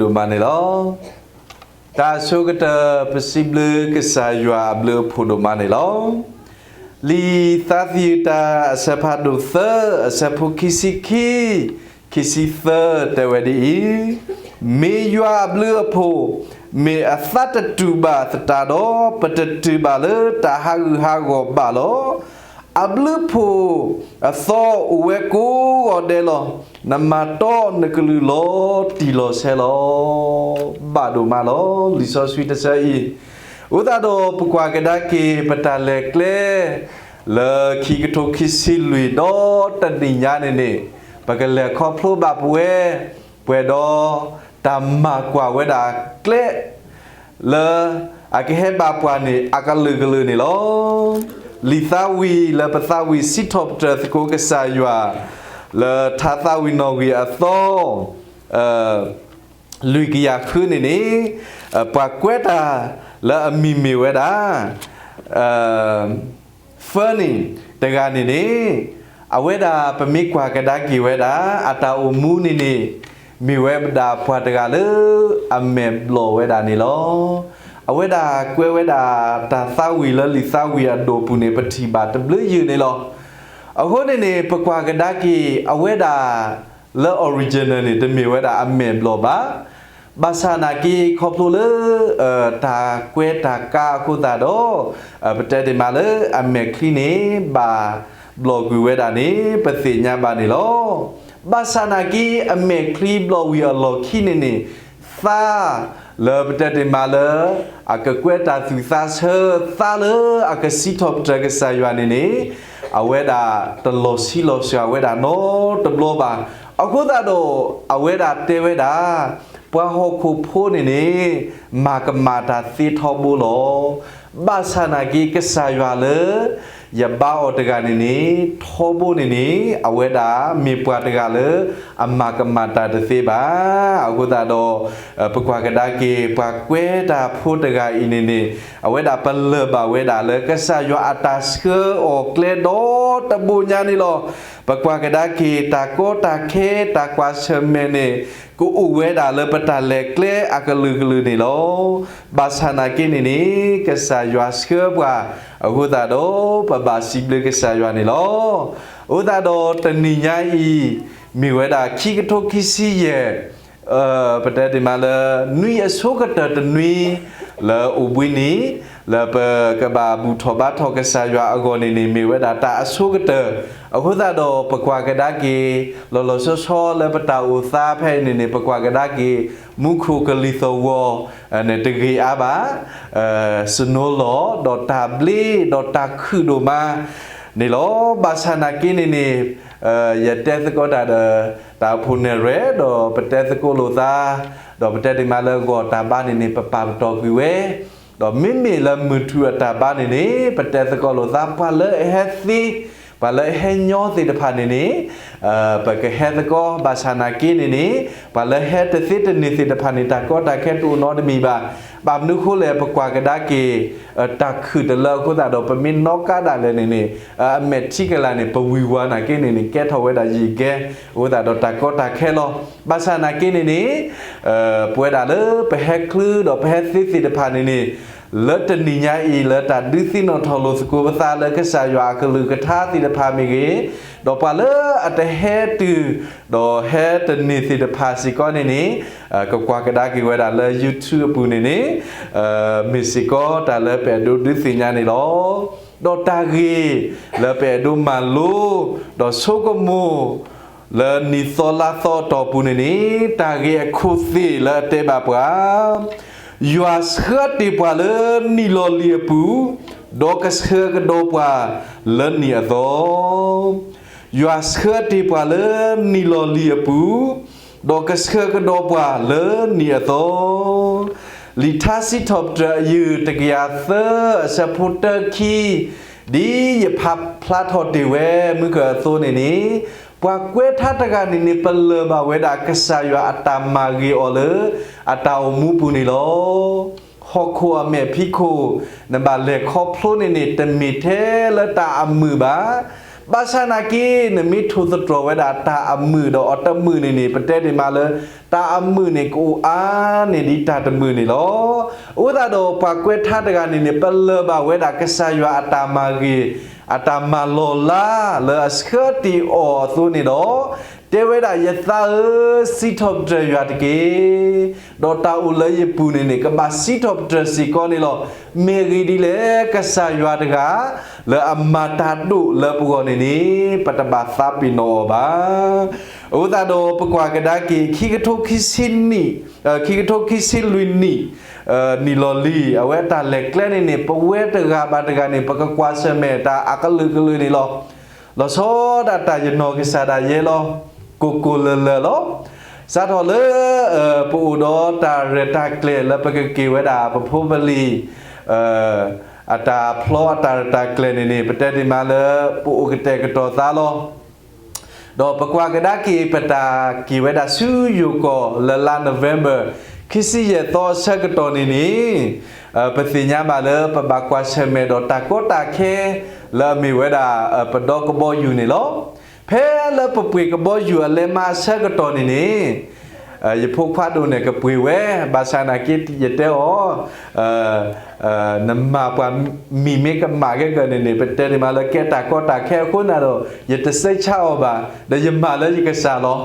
ဒိၣ်မးန့ၣ်လီၤ. တၢ်အဆိကတၢၢ် ပစံးဘျုးကစၢ်ယွၤအဘျုးအဖှိၣ်ဒိၣ်မးန့ၣ်လီၤ. လံာ်သးသယုၢ်တၢ်အဆၢဖးဒိၣ်သၢ အဆၢဖိခံဆံခံ ခံဆံသၢ တဲဝဲဒ်အံၤ, မ့ၢ်ယွၤအဘျုးအဖှိၣ်, မ့ၢ်အသးတတူာ်ဘၣ်သတးဒီး ပတတုၤဘၣ်လၢတၢ်ဟးဂူာ်ဟးဂီၤဘၣ်လီၤ. အဘျုးအဖှိၣ်အသီအိၣ်ဝဲကိးဂီၤဒဲးလီၤ. နမၤတီနကလုၢ်လီၤတံၢ်လီၤဆဲးလီၤ. ဘၣ်ဒိၣ်မးလီၤ လံာ်စီဆှံတဆၢအံၤ. အဃိသတးဒီး ပကွၢ်ကဒါက့ၤ ပတၢ်လဲၤကျဲ လၢခံကထိခံဆံလွံၢ် ဒီးတနံၤညါန့ၣ်န့ၣ် ပကလဲၤခီဖျိဘၣ်ပဝဲ ပှဲၤဒီးတၢ်မၤကွၢ်ဝဲဒၣ်ကျဲ လၢအကဟဲဘၣ်ပှၤန့ၣ် အကလုာ်ကလုာ်န့ၣ်လီၤ. လံာ်သးဝံၣ်လၢပသးဝံၣ်စံးထီၣ်ပတြၢၤသကိးကစၢ်ယွၤ လၢထါသးဝံၣ်နီၣ်ဂံၢ်အသီ လွံၢ်ကယၤဃုန့ၣ်န့ၣ် ပှၤကွဲးတၢ်လၢအမံၤမ့ၢ်ဝဲဒၣ် Fanny တဂၤန့ၣ်န့ၣ် အဝဲဒၣ်ပမ့ၢ်ကွၢ်ကဒါက့ၤဝဲဒၣ် အတၢ်အိၣ်မူန့ၣ်န့ၣ် မ့ၢ်ဝဲဒၣ်ပှၤတဂၤလၢအမဲာ်ဘျီၣ်ဝဲဒၣ်န့ၣ်လီၤ. အဝဲဒၣ်ကွဲးဝဲဒၣ်တၢ်သးဝံၣ်လၢလံာ်သးဝံၣ်အဒိၣ်ပူၤန့ၣ် ပထံၣ်ဘၣ်တဘျုးယုၢ်န့ၣ်လီၤ. အဃိန့ၣ်န့ၣ် ပကွၢ်ကဒါက့ၤ အဝဲဒၣ်လၢ original န့ၣ် တမ့ၢ်ဝဲဒၣ်အမဲာ်ဘျီၣ်ဘၣ်. ဘၣ်ဆၣ်နာ်က့ ခီဖျိလၢ တၢ်ကွဲးတၢ်ကါအဃိသတးဒီး ပတဲတ့ၢ်မးလၢအမဲာ်ချံန့ၣ် ဘၣ်ဘျီၣ်ကွံာ်ဝဲဒၣ်န့ၣ် ပသ့ၣ်ညါဘၣ်န့ၣ်လီၤ. ဘၣ်ဆၣ်နာ်က့ အမဲာ်ချံဘျီၣ်ဝံၤအလီၢ်ခံန့ၣ်န့ၣ် သါလၢပတဲတ့ၢ်မးလၢ အကကွဲးတၢ်သူၣ်သးဆၢ သါလၢအကစံးထီၣ်ပတြၢၤကစၢ်ယွၤန့ၣ်န့ၣ် အဝဲဒၣ်တလီၤဆံးလီၤစှၤဝဲဒၣ်နီတဘျီဘၣ်. အဃိသတးဒီး အဝဲဒၣ်တဲဝဲဒၣ် ပှၤဟီၣ်ခိၣ်ဖိန့ၣ်န့ၣ် မၤကမၣ်တၢ်သ့ထီဘိလီၤ. ဘၣ်ဆၣ်နာ်က့ ကစၢ်ယွၤလၢ ယဘါအီၤတဂၤန့ၣ်န့ၣ် ထီဘိန့ၣ်န့ၣ် အဝဲဒၣ်မ့ၢ်ပှၤတဂၤလၢ အမၤကမၣ်တၢ်တသ့ဘၣ်. အဃိသတးဒီး ပကွၢ်ကဒါက့ၤ ပှၤကွဲးတၢ်ဖိတဂၤအံၤန့ၣ်န့ၣ် အဝဲဒၣ်ပလၢၢ်ဘၣ်ဝဲဒၣ်လၢကစၢ်ယွၤအတၢ်ဆှၢအီၤကျဲဒီတဘိညါန့ၣ်လီၤ. ပကွၢ်ကဒါက့ၤ တၢ်ကီတၢ်ခဲ တၢ်ကွၢ်ဆၢၣ်မဲာ်န့ၣ် ကအိၣ်ဝဲဒၣ်လၢပတၢ်လဲၤကျဲအကလုာ်ကလုာ်န့ၣ်လီၤ. ဘၣ်ဆၣ်နာ်က့န့ၣ်န့ၣ် ကစၢ်ယွၤဆှၢပှၤ အဃိသတးဒီး ပဘၣ်စံးဘျုးကစၢ်ယွၤန့ၣ်လီၤ. အဃိသတးဒီး တနံၤညါအံၤ မ့ၢ်ဝဲဒၣ်ခံကထိခံဆံယဲၢ် ပတဲတ့ၢ်မးလၢ နွံအဆိကတၢၢ်တနွံ လၢအိၣ်ဘှံးနံၤ လၢပကဘၣ်ဘူၣ်ထီၣ်ဘါထီၣ်ကစၢ်ယွၤအဂီၢ်န့ၣ်န့ၣ် မ့ၢ်ဝဲဒၣ်တၢ်အဆိကတၢၢ်. အဃိသတးဒီး ပကွၢ်ကဒါက့ၤ လီၤလီၤဆီဆီလၢပတၢ်အိၣ်သးဖဲအံၤန့ၣ်န့ၣ် ပကွၢ်ကဒါက့ၤ မူခိၣ်ကလံၤသဝီ န့ၣ်တဂ့ၤအါဘၣ်, စနိလီၤ ဒီးတၢ်ဘျ့ ဒီးတၢ်ခုၣ်ဒိၣ်မးန့ၣ်လီၤ. ဘၣ်ဆၣ်နာ်က့န့ၣ်န့ၣ် ယတဲသကိးတၢ်ဒီး တၢ်အိၣ်ဖှိၣ်နဲၣ်ရွဲၣ် ဒီးပတဲသကိးလိာ်သး ဒီးပတဲတ့ၢ်မးလၢဂီၢ်တၢ်ဘါန့ၣ်န့ၣ် ပပာ်ပတီၢ်ကွံာ်ဝဲ, ဒီးမ့မ့ၢ်လၢမုၢ်ထူၣ်အတၢ်ဘါန့ၣ်န့ၣ် ပတဲသကိးလိာ်သး ပှၤလၢအဟဲသ့ ပှၤလၢအဟဲညီသ့ၣ်တဖၣ်န့ၣ်န့ၣ် ပကဟဲသကိး ဘၣ်ဆၣ်နာ်က့န့ၣ်န့ၣ် ပှၤလၢဟဲတသ့တန့ၢ်သ့ၣ်တဖၣ်န့ၣ် တၢ်ကီတၢ်ခဲတအိၣ်နီတမံၤဘၣ်. ဘၣ်မနုၤဃိလဲၣ် ပကွၢ်ကဒါက့ၤ တၢ်ခုၣ်တလၢအဃိသတးဒီး ပမ့ၢ်နီၣ်ကါဒၣ်လဲာ်န့ၣ်န့ၣ် အမဲာ်ထံကလၤန့ၣ် ပဝံၤဝါနာ်က့န့ၣ်န့ၣ် ကဲထီၣ်ဝဲဒၣ်ယံာ်ကဲ အဃိသတးဒီးတၢ်ကီတၢ်ခဲလီၤ. ဘၣ်ဆၣ်နာ်က့န့ၣ်န့ၣ် ပဝဲဒၣ်လၢပဟဲချုးဒီးပဟဲသ့သ့ၣ်တဖၣ်န့ၣ်န့ၣ် လၢတနံၤညါအံၤ လၢတၢ်ဒုးသ့ၣ်နီၣ်ထီၣ်လိာ်သကိးပသးလၢကစၢ်ယွၤအကလုၢ်ကထါသ့ၣ်တဖၣ်မ့ၢ်ဂ့ၤ, ဒီးပှၤလၢအတဟဲတုၤ ဒီးဟဲတန့ၢ်သ့ၣ်တဖၣ်စ့ၢ်ကီးန့ၣ်န့ၣ် ကကွၢ်ကဒါက့ၤဝဲဒၣ်လၢ YouTube အပူၤန့ၣ်န့ၣ် မ့ၢ်စ့ၢ်ကီးတၢ်လၢပအဲၣ်ဒိးဒုးသ့ၣ်ညါန့ၣ်လီၤ. ဒီးတၢ်ဂ့ၢ်လၢပအဲၣ်ဒိးမၤလိ ဒီးဆိကမိၣ် လၢနံၣ်သီလါသီအတီၢ်ပူၤန့ၣ်န့ၣ် တၢ်ဂ့ၢ်အခိၣ်သ့ၣ်လၢအတဲဘၣ်ပှၤ, ယွၤဆှၢတ့ၢ်ပှၤလၢနံၣ်လီၤလံၤအပူၤ, ဒီးကဆှၢကဒီးပှၤလၢနံၣ်အသီ ယွၤဆှၢတ့ၢ်ပှၤလၢနံၣ်လီၤလံၤအပူၤ, ဒီးကဆှၢကဒီးပှၤလၢနံၣ်အသီ. လံာ်ထါစံးထီၣ်ပတြၢၤအယုၢ်တကယၤသၢ အဆၢဖိတၢခံ, ဒ်ယဖးဖျါထီၣ်တ့ၢ်ဝဲမုၢ်ကၢအသိးန့ၣ်န့ၣ်, ပှၤကွဲးထါတဂၤန့ၣ်န့ၣ် ပလၢၢ်ဘၣ်ဝဲဒၣ်ကစၢ်ယွၤအတၢ်မၤဂ့ၤအီၤလၢ အတၢ်အိၣ်မူပူၤန့ၣ်လီၤ. ဟီၣ်ခိၣ်အမဲာ်ဖံးခိၣ် နဘၣ်လဲၤခီဖျိန့ၣ်န့ၣ် တမ့ၢ်ထဲလၢတၢ်အမုာ်ဘၣ်. ဘၣ်ဆၣ်နာ်က့ နမ့ၢ်ထိၣ်သတြီၤဝဲဒၣ်တၢ်အမုာ်ဒီးအီၤတမုာ်န့ၣ်န့ၣ် ပတဲဒၣ်မးလၢ တၢ်အမုာ်န့ၣ်ကအိၣ်အါန့ၢ်ဒံးတၢ်တမုာ်န့ၣ်လီၤ. အဃိသတးဒီးပှၤကွဲးထါတဂၤန့ၣ်န့ၣ် ပလၢၢ်ဘၣ်ဝဲဒၣ်ကစၢ်ယွၤအတၢ်မၤဂ့ၤ အတၢ်မၤလီၤလးလၢအဆှၢတ့ၢ်အီၤအသိးန့ၣ်ဒီး တဲဝဲဒၣ် ယသးဧၢ, စံးထီၣ်ပတြၢၤယွၤတက့ၢ်. ဒီးတၢ်အိၣ်လၢယပူၤန့ၣ်န့ၣ် ကဘၣ်စံးထီၣ်ပတြၢၤစ့ၢ်ကီးန့ၣ်လီၤ. မ့ၢ်ဂ့ၢ်ဒ်လဲၣ်, ကစၢ်ယွၤတဂၤ လၢအမၤတၢ်ဒိၣ်လၢပဂီၢ်န့ၣ်န့ၣ် ပတဘၣ်သးပ့ၤနီၣ်အီၤဘၣ်. အဃိသတးဒီးပကွၢ်ကဒါက့ၤ ခံကထိခံဆံနံၣ်, ခံကထိခံဆံလွံၢ်နံၣ် နံၣ်လီၤလံၤ အဝဲတၢ်လဲၤကျဲန့ၣ်န့ၣ် ပဝဲတဂၤဘၣ်တဂၤန့ၣ် ပကကွၢ်ဆၢၣ်မဲာ်တၢ်အကလုာ်ကလုာ်န့ၣ်လီၤ. လီၤဆီဒၣ်တၢ်ယနီၢ်ကစၢ်ဒၣ်ယဲလီၤ. ကိၢ်ကိၢ်လၢၤလၢၤလီၤ. စးထီၣ်လၢ ပအိၣ်ဒီးတၢ်ရဲၣ်တၢ်ကျဲၤလၢပကက့ၤဝဲဒၣ် ပဖိပလံၤ အတၢ်ဖျီအတၢ်ရဲၣ်တၢ်ကျဲၤန့ၣ်န့ၣ် ပတဲဒၣ်မးလၢ ပအိၣ်ကတဲာ်ကတီၤသးလီၤ. ဒီးပကွၢ်ကဒါက့ၤ ပတၢ်က့ၤဝဲဒၣ်ဆူယိၤကီၢ်လၢလါ November ခံဆံယဲၢ်သီအဆၢကတီၢ်န့ၣ်န့ၣ် ပသ့ၣ်ညါဘၣ်လၢပဘၣ်ကွၢ်ဆၢၣ်မဲာ်ဒီးတၢ်ကီတၢ်ခဲ လၢအမ့ၢ်ဝဲဒၣ် ပဒီကဘီယူၤန့ၣ်လီၤ. ဖဲလၢပပှ့ၤကဘီယူၤအလဲမးအဆၢကတီၢ်န့ၣ်န့ၣ် ယဖိခွါဒိၣ်န့ၣ်ကပှ့ၤဝဲ, ဘၣ်ဆၣ်နာ်က့ယတဲအီၤ နမၤပှၤမံၤမ့ၢ်ကမၣ်ကဲကၢန့ၣ်န့ၣ် ပတဲဒၣ်မးလၢကဲတၢ်ကီတၢ်ခဲအဃိန့ၣ်ဒီး ယတစဲးဆါအီၤဘၣ်, ဒီးယမၤလၢယကစၢ်လီၤ.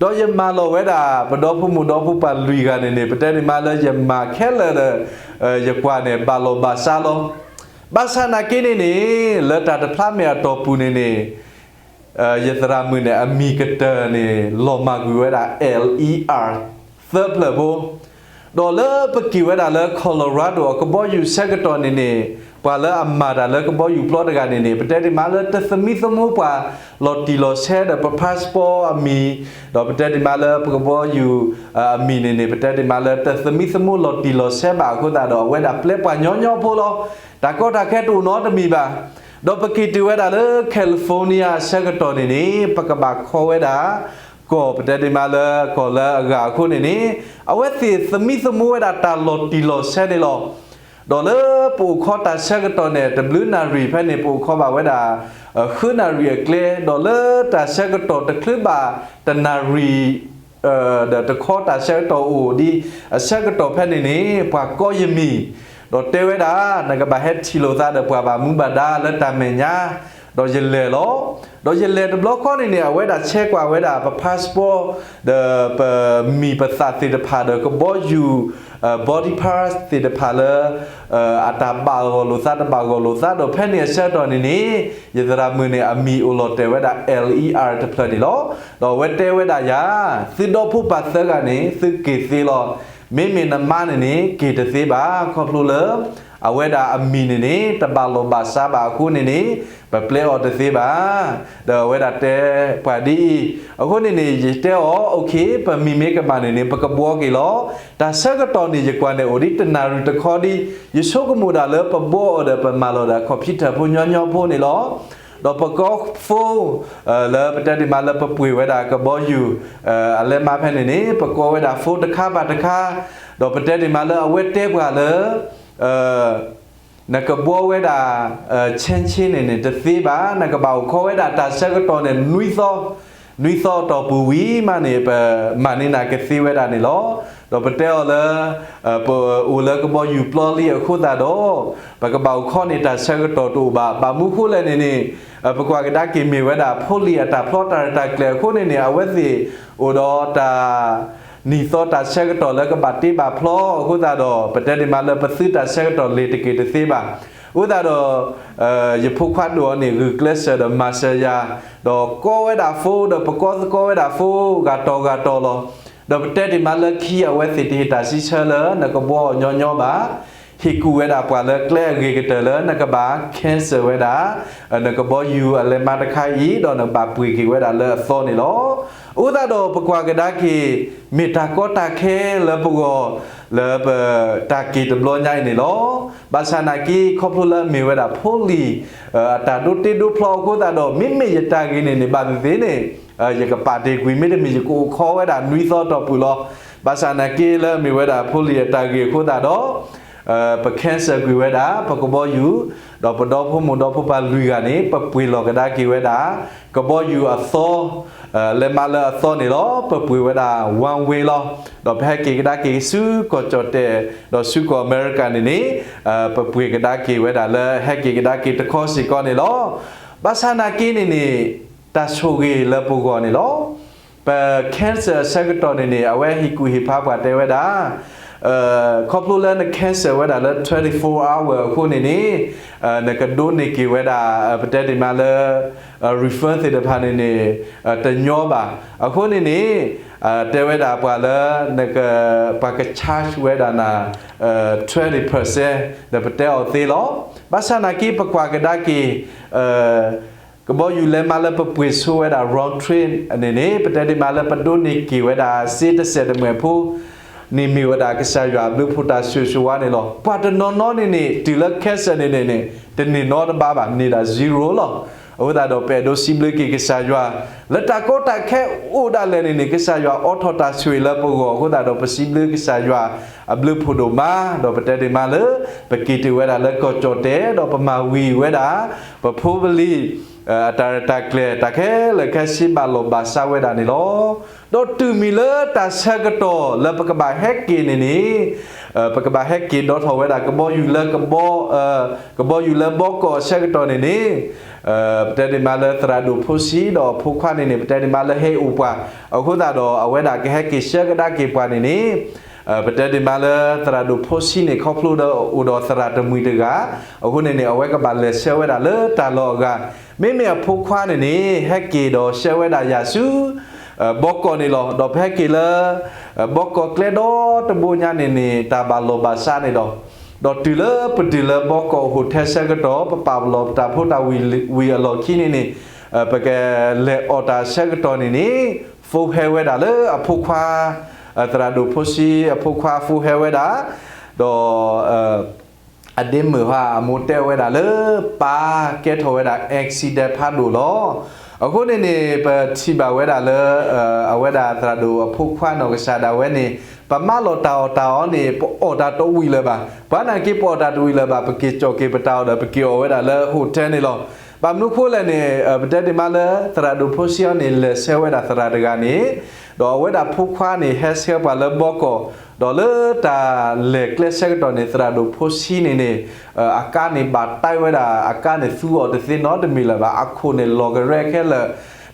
ဒီးယမၤလီၤဝဲဒၣ် ပဒီဖိမိၢ်ဒီဖိပှၤလွံၢ်ဂၤန့ၣ်န့ၣ် ပတဲဒၣ်မးလၢယမၤခဲလၢာ်ဒီး ယကွၢ်န့ၣ် ဘၣ်လီၤဘၣ်စးလီၤ. ဘၣ်ဆၣ်နာ်က့န့ၣ်န့ၣ် လၢတၢ်တဖျါမဲာ်အတီၢ်ပူၤန့ၣ်န့ၣ် ယသရၣ်မုၣ်န့ၣ် အမံၤကတၢၢ်န့ၣ် လီၤမၢ်ကွံာ်ဝဲဒၣ် L E R သၢဖျၢၣ်ဖိ, ဒီးလၢပက့ၤဝဲဒၣ်လၢ Colorado အကဘီယူၤဆၢကတီၢ်န့ၣ်န့ၣ် ပှၤလၢအမၤတၢ်လၢကဘီယူၤပျီတဂၤန့ၣ်န့ၣ် ပတဲဒၣ်မးလၢတသမံသမိးပှၤလီၤတံၢ်လီၤဆဲးဒီးပ passport အမံၤ, ဒီးပတဲဒၣ်မးလၢပကဘီယူၤ အမံၤန့ၣ်န့ၣ် ပတဲဒၣ်မးလၢတသမံသမိးလီၤတံၢ်လီၤဆဲးဘၣ်အဃိသတးဒီး အဝဲဒၣ်ပျဲပှၤညီညီဖိလီၤ. တၢ်ကီတၢ်ခဲတအိၣ်နီတမံၤဘၣ်. ဒီးပက့ၤတုၤဝဲဒၣ်လၢ California အဆၢကတီၢ်န့ၣ်န့ၣ် ပကဘၣ်ခီဝဲဒၣ် ကီၢ် ပတဲဒၣ်မးလၢကီၢ်လၢအဂၤအဃိန့ၣ်န့ၣ် အဝဲသ့ၣ်သမံသမိးဝဲဒၣ်တၢ်လီၤတံၢ်လီၤဆဲးန့ၣ်လီၤ. ဒီးလၢပအိၣ်ခီတၢ်ဆၢကတီၢ်န့ၣ် တဘျုးနၣ်ရံၣ်ဖဲန့ၣ် ပအိၣ်ခီဘၣ်ဝဲဒၣ် ဃုနၣ်ရံၣ်အကျဲ, ဒီးလၢတၢ်ဆၢကတီၢ်တချုးဘၣ်တနၣ်ရံၣ် ဒီးတခီတၢ်ဆၢကတီၢ်အိၣ်ဒံးအဆၢကတီၢ်ဖဲန့ၣ်န့ၣ် ပှၤကိးယမံၤ, ဒီးတဲဝဲဒၣ် နကဘၣ်ဟဲထံၣ်လိာ်သးဒီးပှၤဘၣ်မူဘၣ်ဒါလၢတၢ်မဲာ်ညါ, ဒီးယလဲၤလီၤ. ဒီးယလဲၤတဘျီဃီန့ၣ်န့ၣ် အဝဲဒၣ်ဆဲးကွၢ်ဝဲဒၣ်ပ passport ဒီးပမံၤပသၣ်သ့ၣ်တဖၣ်ဒီးကဘီယူၤ body parts သ့ၣ်တဖၣ်လၢ အတၢ်ဘၣ်ဂီၢ်လိာ်သးတဘၣ်ဂီၢ်လိာ်သး ဒီးဖဲန့ၣ်အဆၢကတီၢ်န့ၣ်န့ၣ် ယသရၣ်မုၣ်န့ၣ် အမံၤအိၣ်လီၤတဲာ်ဝဲဒၣ် L E R တဖျၢၣ်န့ၣ်လီၤ. ဒီးအဝဲတဲဝဲဒၣ်ယၤ, သုဒီဖိပၢ်သၢဂၤန့ၣ် သုက့ၤသ့လီၤ. မ့မ့ၢ်နမါန့ၣ်န့ၣ် က့ၤတသ့ဘၣ်, ခီဖျိလၢ အဝဲဒၣ်အမံၤန့ၣ်န့ၣ် တဘၣ်လီၢ်ဘၣ်စးဘၣ်အဃိန့ၣ်န့ၣ် ပပျဲအီၤတသ့ဘၣ်. ဒီးအဝဲဒၣ်တဲပှၤဒ်အံၤ, အဃိန့ၣ်န့ၣ် ယတဲအီၤ okay ပမံၤမ့ၢ်ကမၣ်န့ၣ်န့ၣ် ပကဘှီက့ၤလီၤ. တၢ်ဆၢကတီၢ်န့ၣ် ယကွၢ်န့ၣ်အိၣ်ဒံးတနၣ်ရံၣ်တခီဒံး, ယဆိကမိၣ်ဒၣ်လၢပဘှီအီၤဒီးပမၤလီၤဒၣ် computer ဖိညီညီဖိန့ၣ်လီၤ. ဒီးပကိး phone လၢပတဲဒၣ်မးလၢပပှ့ၤဝဲဒၣ်ကဘီယူၤ အလဲမးဖဲန့ၣ်န့ၣ် ပကိးဝဲဒၣ် phone တခါဘၣ်တခါ, ဒီးပတဲဒၣ်မးလၢအဝဲတဲပှၤလၢ နကဘှီဝဲဒၣ် ဆဲးဆဲးန့ၣ်န့ၣ် တသ့ဘၣ်, နကဘၣ်အိၣ်ခီဝဲဒၣ်တၢ်ဆၢကတီၢ်န့ၣ် နွံသီ, နွံသီအတီၢ်ပူၤဝံၤမးန့ၣ် ပမၤန့ၢ်နၤကသ့ဝဲဒၣ်န့ၣ်လီၤ. ဒီးပတဲအီၤလၢ ပအိၣ်လၢကဘီယူၤပျီလံအဃိသတးဒီး ပကဘၣ်အိၣ်ခီန့ၣ်တၢ်ဆၢကတီၢ်တအိၣ်ဘၣ်. ဘၣ်မနုၤဃိလဲၣ်န့ၣ်န့ၣ် ပကွၢ်ကဒါက့ၤမ့ၢ်ဝဲဒၣ် ဖိလံၤအတၢ်ဖျီတၢ်ရဲၣ်တၢ်ကျဲၤအဃိန့ၣ်န့ၣ် အဝဲသ့ၣ်အိၣ်ဒီးတၢ် နံၣ်သီတၢ်ဆၢကတီၢ်လၢကဘၣ်တ့ဘၣ်ဖျီအဃိသတးဒီး ပတဲဒၣ်မးလၢပသုတၢ်ဆၢကတီၢ်လ့ၤတက့ၢ်တသ့ဘၣ်. အဃိသတးဒီး ယဖိခွါဒိၣ်အီၤန့ၣ် ဂုာ်ကျဲးစၢးဒီးမၤစၢၤယၤ, ဒီးကိးဝဲဒၣ် phone ဒီးပကိးသကိးဝဲဒၣ် phone ဂၤတီၤဂၤတီၤလီၤ. ဒီးပတဲဒၣ်မးလၢခံအဝဲသ့ၣ်တဟ့ၣ်တၢ်စံးဆၢလၢနကဘှီအီၤညီညီဘၣ်. ဟ့ၣ်ကူၣ်ဝဲဒၣ်ပှၤလၢကျဲအဂ့ၤကတၢၢ်လၢနကဘၣ် cancel ဝဲဒၣ် နကဘီယူၤအလဲမးတခါအံၤ ဒီးနကဘၣ်ပှ့ၤက့ၤဝဲဒၣ်လၢအသီန့ၣ်လီၤ. အဃိသတးဒီးပကွၢ်ကဒါက့ၤ မ့ၢ်တၢ်ကီတၢ်ခဲလၢပဂီၢ် လၢပတၢ်က့ၤတဘျီညါအံၤန့ၣ်လီၤ. ဘၣ်ဆၣ်နာ်က့ ခီဖျိလၢအမ့ၢ်ဝဲဒၣ်ဖိလံၤ အတၢ်ဒိတ့ဒိဖျီအဃိသတးဒီး မ့မ့ၢ်ယတၢ်ဂ့ၤန့ၣ်န့ၣ် ဘၣ်သ့ၣ်သ့ၣ်န့ၣ် ယကပာ်တ့ၢ်ကွံာ် မ့တမ့ၢ်ယကအိၣ်ခီဝဲဒၣ်နွံသီအတီၢ်ပူၤလီၤ. ဘၣ်ဆၣ်နာ်က့လၢအမ့ၢ်ဝဲဒၣ်ဖိလံၤအတၢ်ဂ့ၤအဃိသတးဒီး ပ cancer ကွံာ်ဝဲဒၣ် ပကဘီယူၤ, ဒီးပဒီဖိမိၢ်ဒီဖိပၢ်လွံၢ်ဂၤန့ၣ် ပပှ့ၤလီၤကဒါက့ၤဝဲဒၣ် ကဘီယူၤအသီ, လဲၤမးလၢအသီန့ၣ်လီၤ. ပပှ့ၤဝဲဒၣ် one way လီၤ. ဒီးပဟဲက့ၤကဒါက့ၤဆူကီၢ်ကၠီၣ်တဲၣ်, ဒီးဆူကီၢ်အမဲရကၤန့ၣ်န့ၣ်, ပပှ့ၤကဒါက့ၤဝဲဒၣ်လၢဟဲက့ၤကဒါက့ၤတခီစ့ၢ်ကီးန့ၣ်လီၤ. ဘၣ်ဆၣ်နာ်က့န့ၣ်န့ၣ်, တၢ်ဆိၣ်ဂ့ၤလၢပဂီၢ်န့ၣ်လီၤ. ပ cancer အဆၢကတီၢ်န့ၣ်န့ၣ် အဝဲဟ့ၣ်ကူၣ်ဟ့ၣ်ဖးပှၤတဲဝဲဒၣ်, ခီဖျိလၢန cancer ဝဲဒၣ်လၢ twenty-four hour အဃိန့ၣ်န့ၣ်, နကဒိးန့ၢ်က့ၤဝဲဒၣ်, ပတဲဒ်မးလၢ, refund သ့ၣ်တဖၣ်န့ၣ်န့ၣ်, တညီဘၣ်. အဃိန့ၣ်န့ၣ်, တဲဝဲဒၣ်ပှၤလၢ, ပှၤက charge ဝဲဒၣ်နၤ, twenty percent ဒီးပတဲအီၤသ့လီၤ. ဘၣ်ဆၣ်နာ်က့ပကွၢ်ကဒါက့ၤ, ကဘီယူၤလဲၤမးလၢပပှ့ၤဆိဝဲဒၣ် round trip န့ၣ်န့ၣ် ပတဲဒ်မးလၢပဒိးန့ၢ်က့ၤဝဲဒၣ်စ့တစဲးတမှဲာ်ဖိ, န့ၣ်မ့ၢ်ဝဲဒၣ်ကစၢ်ယွၤအဘျုးဖှိၣ်တၢ်ဆိၣ်ဂ့ၤဆိၣ်ဝါန့ၣ်လီၤ. ပှၤတနီၤနီၤန့ၣ်န့ၣ် တုၤလၢ cancer န့ၣ်န့ၣ်န့ၣ် တန့ၢ်နီတဘ့ၣ်ဘၣ်, န့ၢ်ဒၣ် zero လီၤ. အဃိသတးဒီးပအဲၣ်ဒိးစံးဘျုးက့ၤကစၢ်ယွၤ, လၢတၢ်ကီတၢ်ခဲအိၣ်ဒၣ်လဲာ်န့ၣ်န့ၣ် ကစၢ်ယွၤအိးထီၣ်တၢ်ဆိၣ်ဂ့ၤလၢပဂီၢ်အဃိသတးဒီး ပစံးဘျုးကစၢ်ယွၤအဘျုးဖှိၣ်ဒိၣ်မး, ဒီးပတဲဒ်မးလၢ, ပက့ၤတုၤဝဲဒၣ်လၢကီၢ်ကၠီၣ်တဲၣ် ဒီးပမၤဝံၤဝဲဒၣ်, ပဖိပလံၤ, အတၢ်ရဲၣ်တၢ်ကျဲၤ တၢ်ခဲလၢာ်ခဲဆ့ဘၣ်လီၢ်ဘၣ်စးဝဲဒၣ်န့ၣ်လီၤ. ဒီးတုၤမ့ၢ်လၢတၢ်ဆၢကတီၢ်လၢပကဘၣ်ဟဲက့ၤန့ၣ်န့ၣ်, ပကဘၣ်ဟဲက့ၤဒီးထီၣ်ဝဲဒၣ်ကဘီယူၤလၢကဘီ, ကဘီယူၤလၢဘီကီၢ်အဆၢကတီၢ်န့ၣ်န့ၣ်, ပတဲဒ်မးလၢသရၣ်ဒိၣ်ဖိဆံဒီးအဖိခွါန့ၣ်န့ၣ် ပတဲဒ်မးလၢဟဲအိၣ်ပှၤ, အဃိသတးဒီးအဝဲဒၣ်ကဟဲက့ၤဆှၢကဒါက့ၤပှၤန့ၣ်န့ၣ်, ပတဲဒ်မးလၢသရၣ်ဒိၣ်ဖိဆံန့ၣ် ခီဖျိဒီးအိၣ်ဒီးသရၣ်တမှံၤတဂၤ, အဃိန့ၣ်န့ၣ် အဝဲကဘၣ်လဲၤဆှၢဝဲဒၣ်လၢတၢ်လီၢ်အဂၤ, မ့မ့ၢ်အဖိခွါန့ၣ်န့ၣ် ဟဲက့ၤဒီးဆှၢဝဲဒၣ်ယၤဆူ ဘီကီၢ်န့ၣ်လီၤ. ဒီးပဟဲက့ၤလၢ ဘီကီၢ်ကျဲဒီတဘိညါန့ၣ်န့ၣ် တၢ်ဘၣ်လီၢ်ဘၣ်စးန့ၣ်ဒီး, ဒီးတုၤလၢပတုၤလၢဘီကီၢ် hotel ဆၢကတီၢ် ပပာ်လီၤပတၢ်ဖိတၢ်ဝံၤအလီၢ်ခံန့ၣ်န့ၣ်, ပကလဲၤအီၣ်တၢ်ဆၢကတီၢ်န့ၣ်န့ၣ်, phone ဟဲဝဲဒၣ်လၢအဖိခွါ, သရၣ်ဒိၣ်ဖိဆံအဖိခွါ phone ဟဲဝဲဒၣ်, ဒီး အဒ့မုၣ်ဟါအမိၢ်တဲဝဲဒၣ်လၢ ပၢ်ကဲထီၣ်ဝဲဒၣ် accident ဖးဒိၣ်လီၤ. အဃိန့ၣ်န့ၣ် ပထံၣ်ဘၣ်ဝဲဒၣ်လၢ အဝဲဒၣ်သရၣ်ဒိၣ်အဖိခွါနီၢ်ကစၢ်ဒၣ်ဝဲန့ၣ် ပမၤလီၤတၢ်အီၣ်တၢ်အီန့ၣ် ပအီၣ်တၢ်တဝံၤလၢၤဘၣ်. ပှၤနာ်က့ပအီၣ်တၢ်တဝံၤလၢၤဘၣ် ပက့ၤကၠီၣ်က့ၤပတၢ်အီၣ်ဒီး ပက့ၤအီၣ်ဝဲဒၣ်လၢ hotel န့ၣ်လီၤ. ဘၣ်မနုၤဃိလဲၣ်န့ၣ် ပတဲဒ်မးလၢ သရၣ်ဒိၣ်ဖိဆံအံၤန့ၣ် လဲၤဆှၢဝဲဒၣ်သရၣ်တဂၤန့ၣ် ဒီးအဝဲဒၣ်ဖိခွါန့ၣ် ဟဲဆှၢပှၤလၢဘီကီၢ်, ဒီးလၢတၢ်လဲၤကျဲဆၢကတီၢ်န့ၣ် သရၣ်ဒိၣ်ဖိဆံန့ၣ်န့ၣ်, အကါန့ၣ်ဘၣ်တၢ်ဝဲဒၣ် အကါန့ၣ်သူအီၤတသ့နီတမံၤလၢၤဘၣ်. အခိၣ်န့ၣ်လီၤကရဲခဲလၢာ်,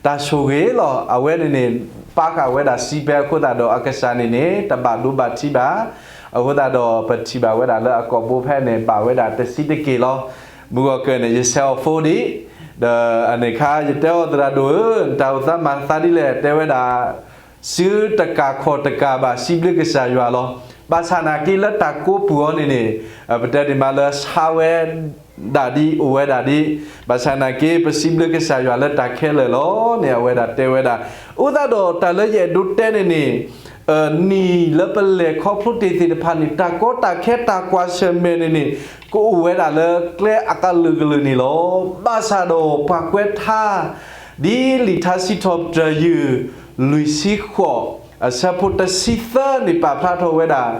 တၢ်ဆိၣ်ဂ့ၤလီၤ. အဝဲန့ၣ်န့ၣ် ပာ်ဃာ်ဝဲဒၣ်စံးဖဲအဃိသတးဒီး အကစၢ်န့ၣ်န့ၣ် တဘၣ်ဒိဘၣ်ထံးဘၣ်. အဃိသတးဒီး ပထံၣ်ဘၣ်ဝဲဒၣ်လၢအကိာ်ဘိဖဲန့ၣ် ဘၣ်ဝဲဒၣ်တဆံးတက့ၢ်လီၤ. မုၢ်ဂီၤကၢၢ်န့ၣ် ယဆဲးအီၤ phone ဒံး, ဒီးအန့ၣ်ခါ ယတဲအီၤသရၣ်ဒိၣ်ဧၢ, နတၢ်အိၣ်သးမၤသးဒ်လဲၣ် တဲဝဲဒၣ် စုတကးခီၣ်တကးဘၣ် စံးဘျုးကစၢ်ယွၤလီၤ. ဘၣ်ဆၣ်နာ်က့လၢတၢ်ကိးပူၤအီၤန့ၣ်န့ၣ်, ပတဲဒ်မးလၢဆါဝဲဒၣ်ဒ် အိၣ်ဝဲဒၣ်ဒ်, ဘၣ်ဆၣ်နာ်က့ ပစံးဘျုးကစၢ်ယွၤလၢတၢ်ခဲလၢာ်လီၤန့ၣ် အဝဲဒၣ်တဲဝဲဒၣ်. အဃိသတးဒီးတၢ်လၢယအဲၣ်ဒိးတဲန့ၣ်န့ၣ်, နံၣ်လၢပလဲၤခီဖျိတ့ၢ်သ့ၣ်တဖၣ်န့ၣ် တၢ်ကီတၢ်ခဲတၢ်ကွၢ်ဆၢၣ်မဲာ်န့ၣ်န့ၣ် ကအိၣ်ဝဲဒၣ်လၢကျဲအကလုာ်ကလုာ်န့ၣ်လီၤ. ဘၣ်ဆၣ်ဒီးပှၤကွဲးထါ ဒ်လံာ်ထါစံးထီၣ်ပတြၢၤယုၢ် လွံၢ်ဆံဃိး အဆၢဖိတဆံသၢန့ၣ် ပာ်ဖျါထီၣ်ဝဲဒၣ်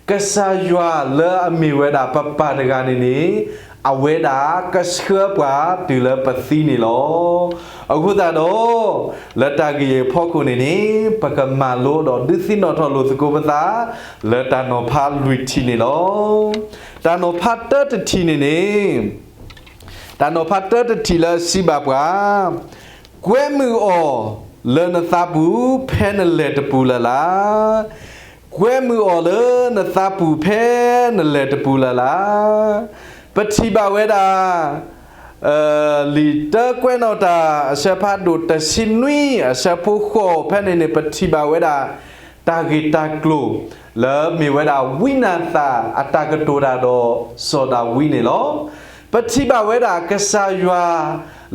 ကစၢ်ယွၤလၢအမ့ၢ်ဝဲဒၣ်ပပၢ်တဂၤန့ၣ်န့ၣ်, အဝဲဒၣ်ကဆှၢပှၤတုၤလၢပသံန့ၣ်လီၤ. အဃိသတးဒီး လၢတၢ်ဂ့ၢ်အဖီခိၣ်န့ၣ်န့ၣ် ပကမၤလိဒီးဒုးသ့ၣ်နီၣ်ထီၣ်လိာ်သကိးပသး လၢတၢ်နီၤဖးလွံၢ်ထံၣ်န့ၣ်လီၤ. တၢ်နီၤဖးတၢတထံၣ်န့ၣ်န့ၣ် တၢ်နီၤဖးတၢတထံၣ်လၢအစံးဘၣ်ပှၤ, ကွဲမုာ်အီၤလၢနသးပူၤ ဖဲနလဲၤတပူၤလၢ်လၢ်, ကွဲမုာ်အီၤလၢနသးပူၤ ဖဲနလဲၤတပူၤလၢ်လၢ်. ပထံၣ်ဘၣ်ဝဲဒၣ် လံာ်တၢကွဲးနီၣ်တၢ် အဆၢဖးဒိၣ်တဆံနွံ အဆၢဖိဃိး ဖဲန့ၣ်န့ၣ် ပထံၣ်ဘၣ်ဝဲဒၣ် တၢ်ဂ့ၢ်တၢ်ကျိၤ လၢမ့ၢ်ဝဲဒၣ် ဝံနၤသၣ်အတၢ်ကတိၤတၢ်ဒီးစီၤဒၤဝံးန့ၣ်လီၤ. ပထံၣ်ဘၣ်ဝဲဒၣ်ကစၢ်ယွၤ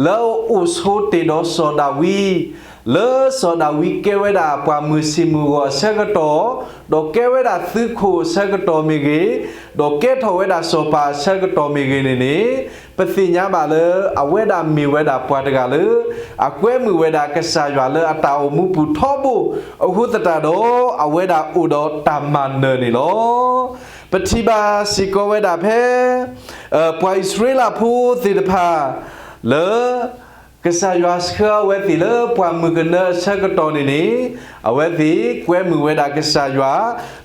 လၢအအိၣ်ဆိးတ့ၢ်ဒီးစီၤဒၤဝံး လၢစီၤဒၤဝံးကဲဝဲဒၣ်ပှၤမုၢ်ဆ့ၣ်မုၢ်ဂီၤအဆၢကတီၢ်, ဒီးကဲဝဲဒၣ်သုးခိၣ်အဆၢကတီၢ်မ့ၢ်ဂ့ၤ, ဒီးကဲထီၣ်ဝဲဒၣ်စီၤပၤအဆၢကတီၢ်မ့ၢ်ဂ့ၤန့ၣ်န့ၣ်, ပသ့ၣ်ညါဘၣ်လၢအဝဲဒၣ်မ့ၢ်ဝဲဒၣ်ပှၤတဂၤလၢ အကွဲမုာ်ဝဲဒၣ်ကစၢ်ယွၤလၢအတၢ်အိၣ်မူပူၤထီဘိ, အဃိသတးဒီး အဝဲဒၣ်အိၣ်ဒီးတၢ်မၤနၢၤန့ၣ်လီၤ. ပထံၣ်ဘၣ်စ့ၢ်ကီးဝဲဒၣ်ဖဲ ပှၤအံၣ်စရ့လးဖိသ့ၣ်တဖၣ် လၢ ကစၢ်ယွၤဆှၢအဝဲသ့ၣ်လၢပှၤမုၢ်ကနၢအဆၢကတီၢ်န့ၣ်န့ၣ်, အဝဲသ့ၣ်ကွဲမုာ်ဝဲဒၣ်ကစၢ်ယွၤ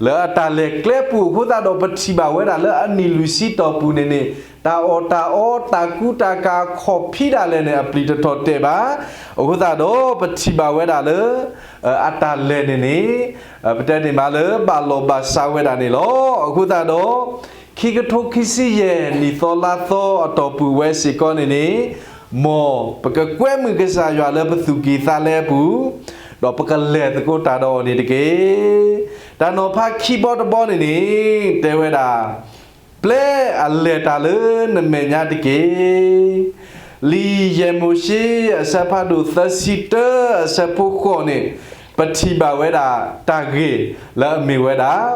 လၢအတၢ်လဲၤကျဲပူၤအဃိသတးဒီး ပထံၣ်ဘၣ်ဝဲဒၣ်လၢအနံၣ်လွံၢ်ဆံတီၢ်ပူၤန့ၣ်န့ၣ် တၢ်အီၣ်တၢ်အီ တၢ်ကူတၢ်ကၤခီၣ်ဖံးဒၣ်လဲာ်န့ၣ် အပျံၤတထီၣ်တဲာ်ဘၣ်. အဃိသတးဒီး ပထံၣ်ဘၣ်ဝဲဒၣ်လၢ အတၢ်လဲၤန့ၣ်န့ၣ် ပတဲန့ၣ်မးလၢဘၣ်လီၢ်ဘၣ်စးဝဲဒၣ်န့ၣ်လီၤ. အဃိသတးဒီး ခံကထိခံဆံယဲၢ်နံၣ်သီလါသီအတီၢ်ပူၤဝဲစ့ၢ်ကီးန့ၣ်န့ၣ်, မ်ပကကွဲမုာ်ကစၢ်ယွၤလၢပသူၣ်ကံၢ်သးလဲအပူၤ, ဒီးပကလဲၤသကိးတၢ်ဒီးအီၤန့ၣ်တက့ၢ်. တၢ်နီၤဖးခံဘီတဘီန့ၣ်န့ၣ် တဲဝဲဒၣ်, ပျဲအလဲၤတၢ်လၢနမဲာ်ညါတက့ၢ်. လံာ်ယဲၢ်မိၤၡ့အဆၢဖးဒိၣ်သၢဆံတၢအဆၢဖိဃိးန့ၣ်, ပထံၣ်ဘၣ်ဝဲဒၣ်တၢ်ဂ့ၢ်လၢအမ့ၢ်ဝဲဒၣ်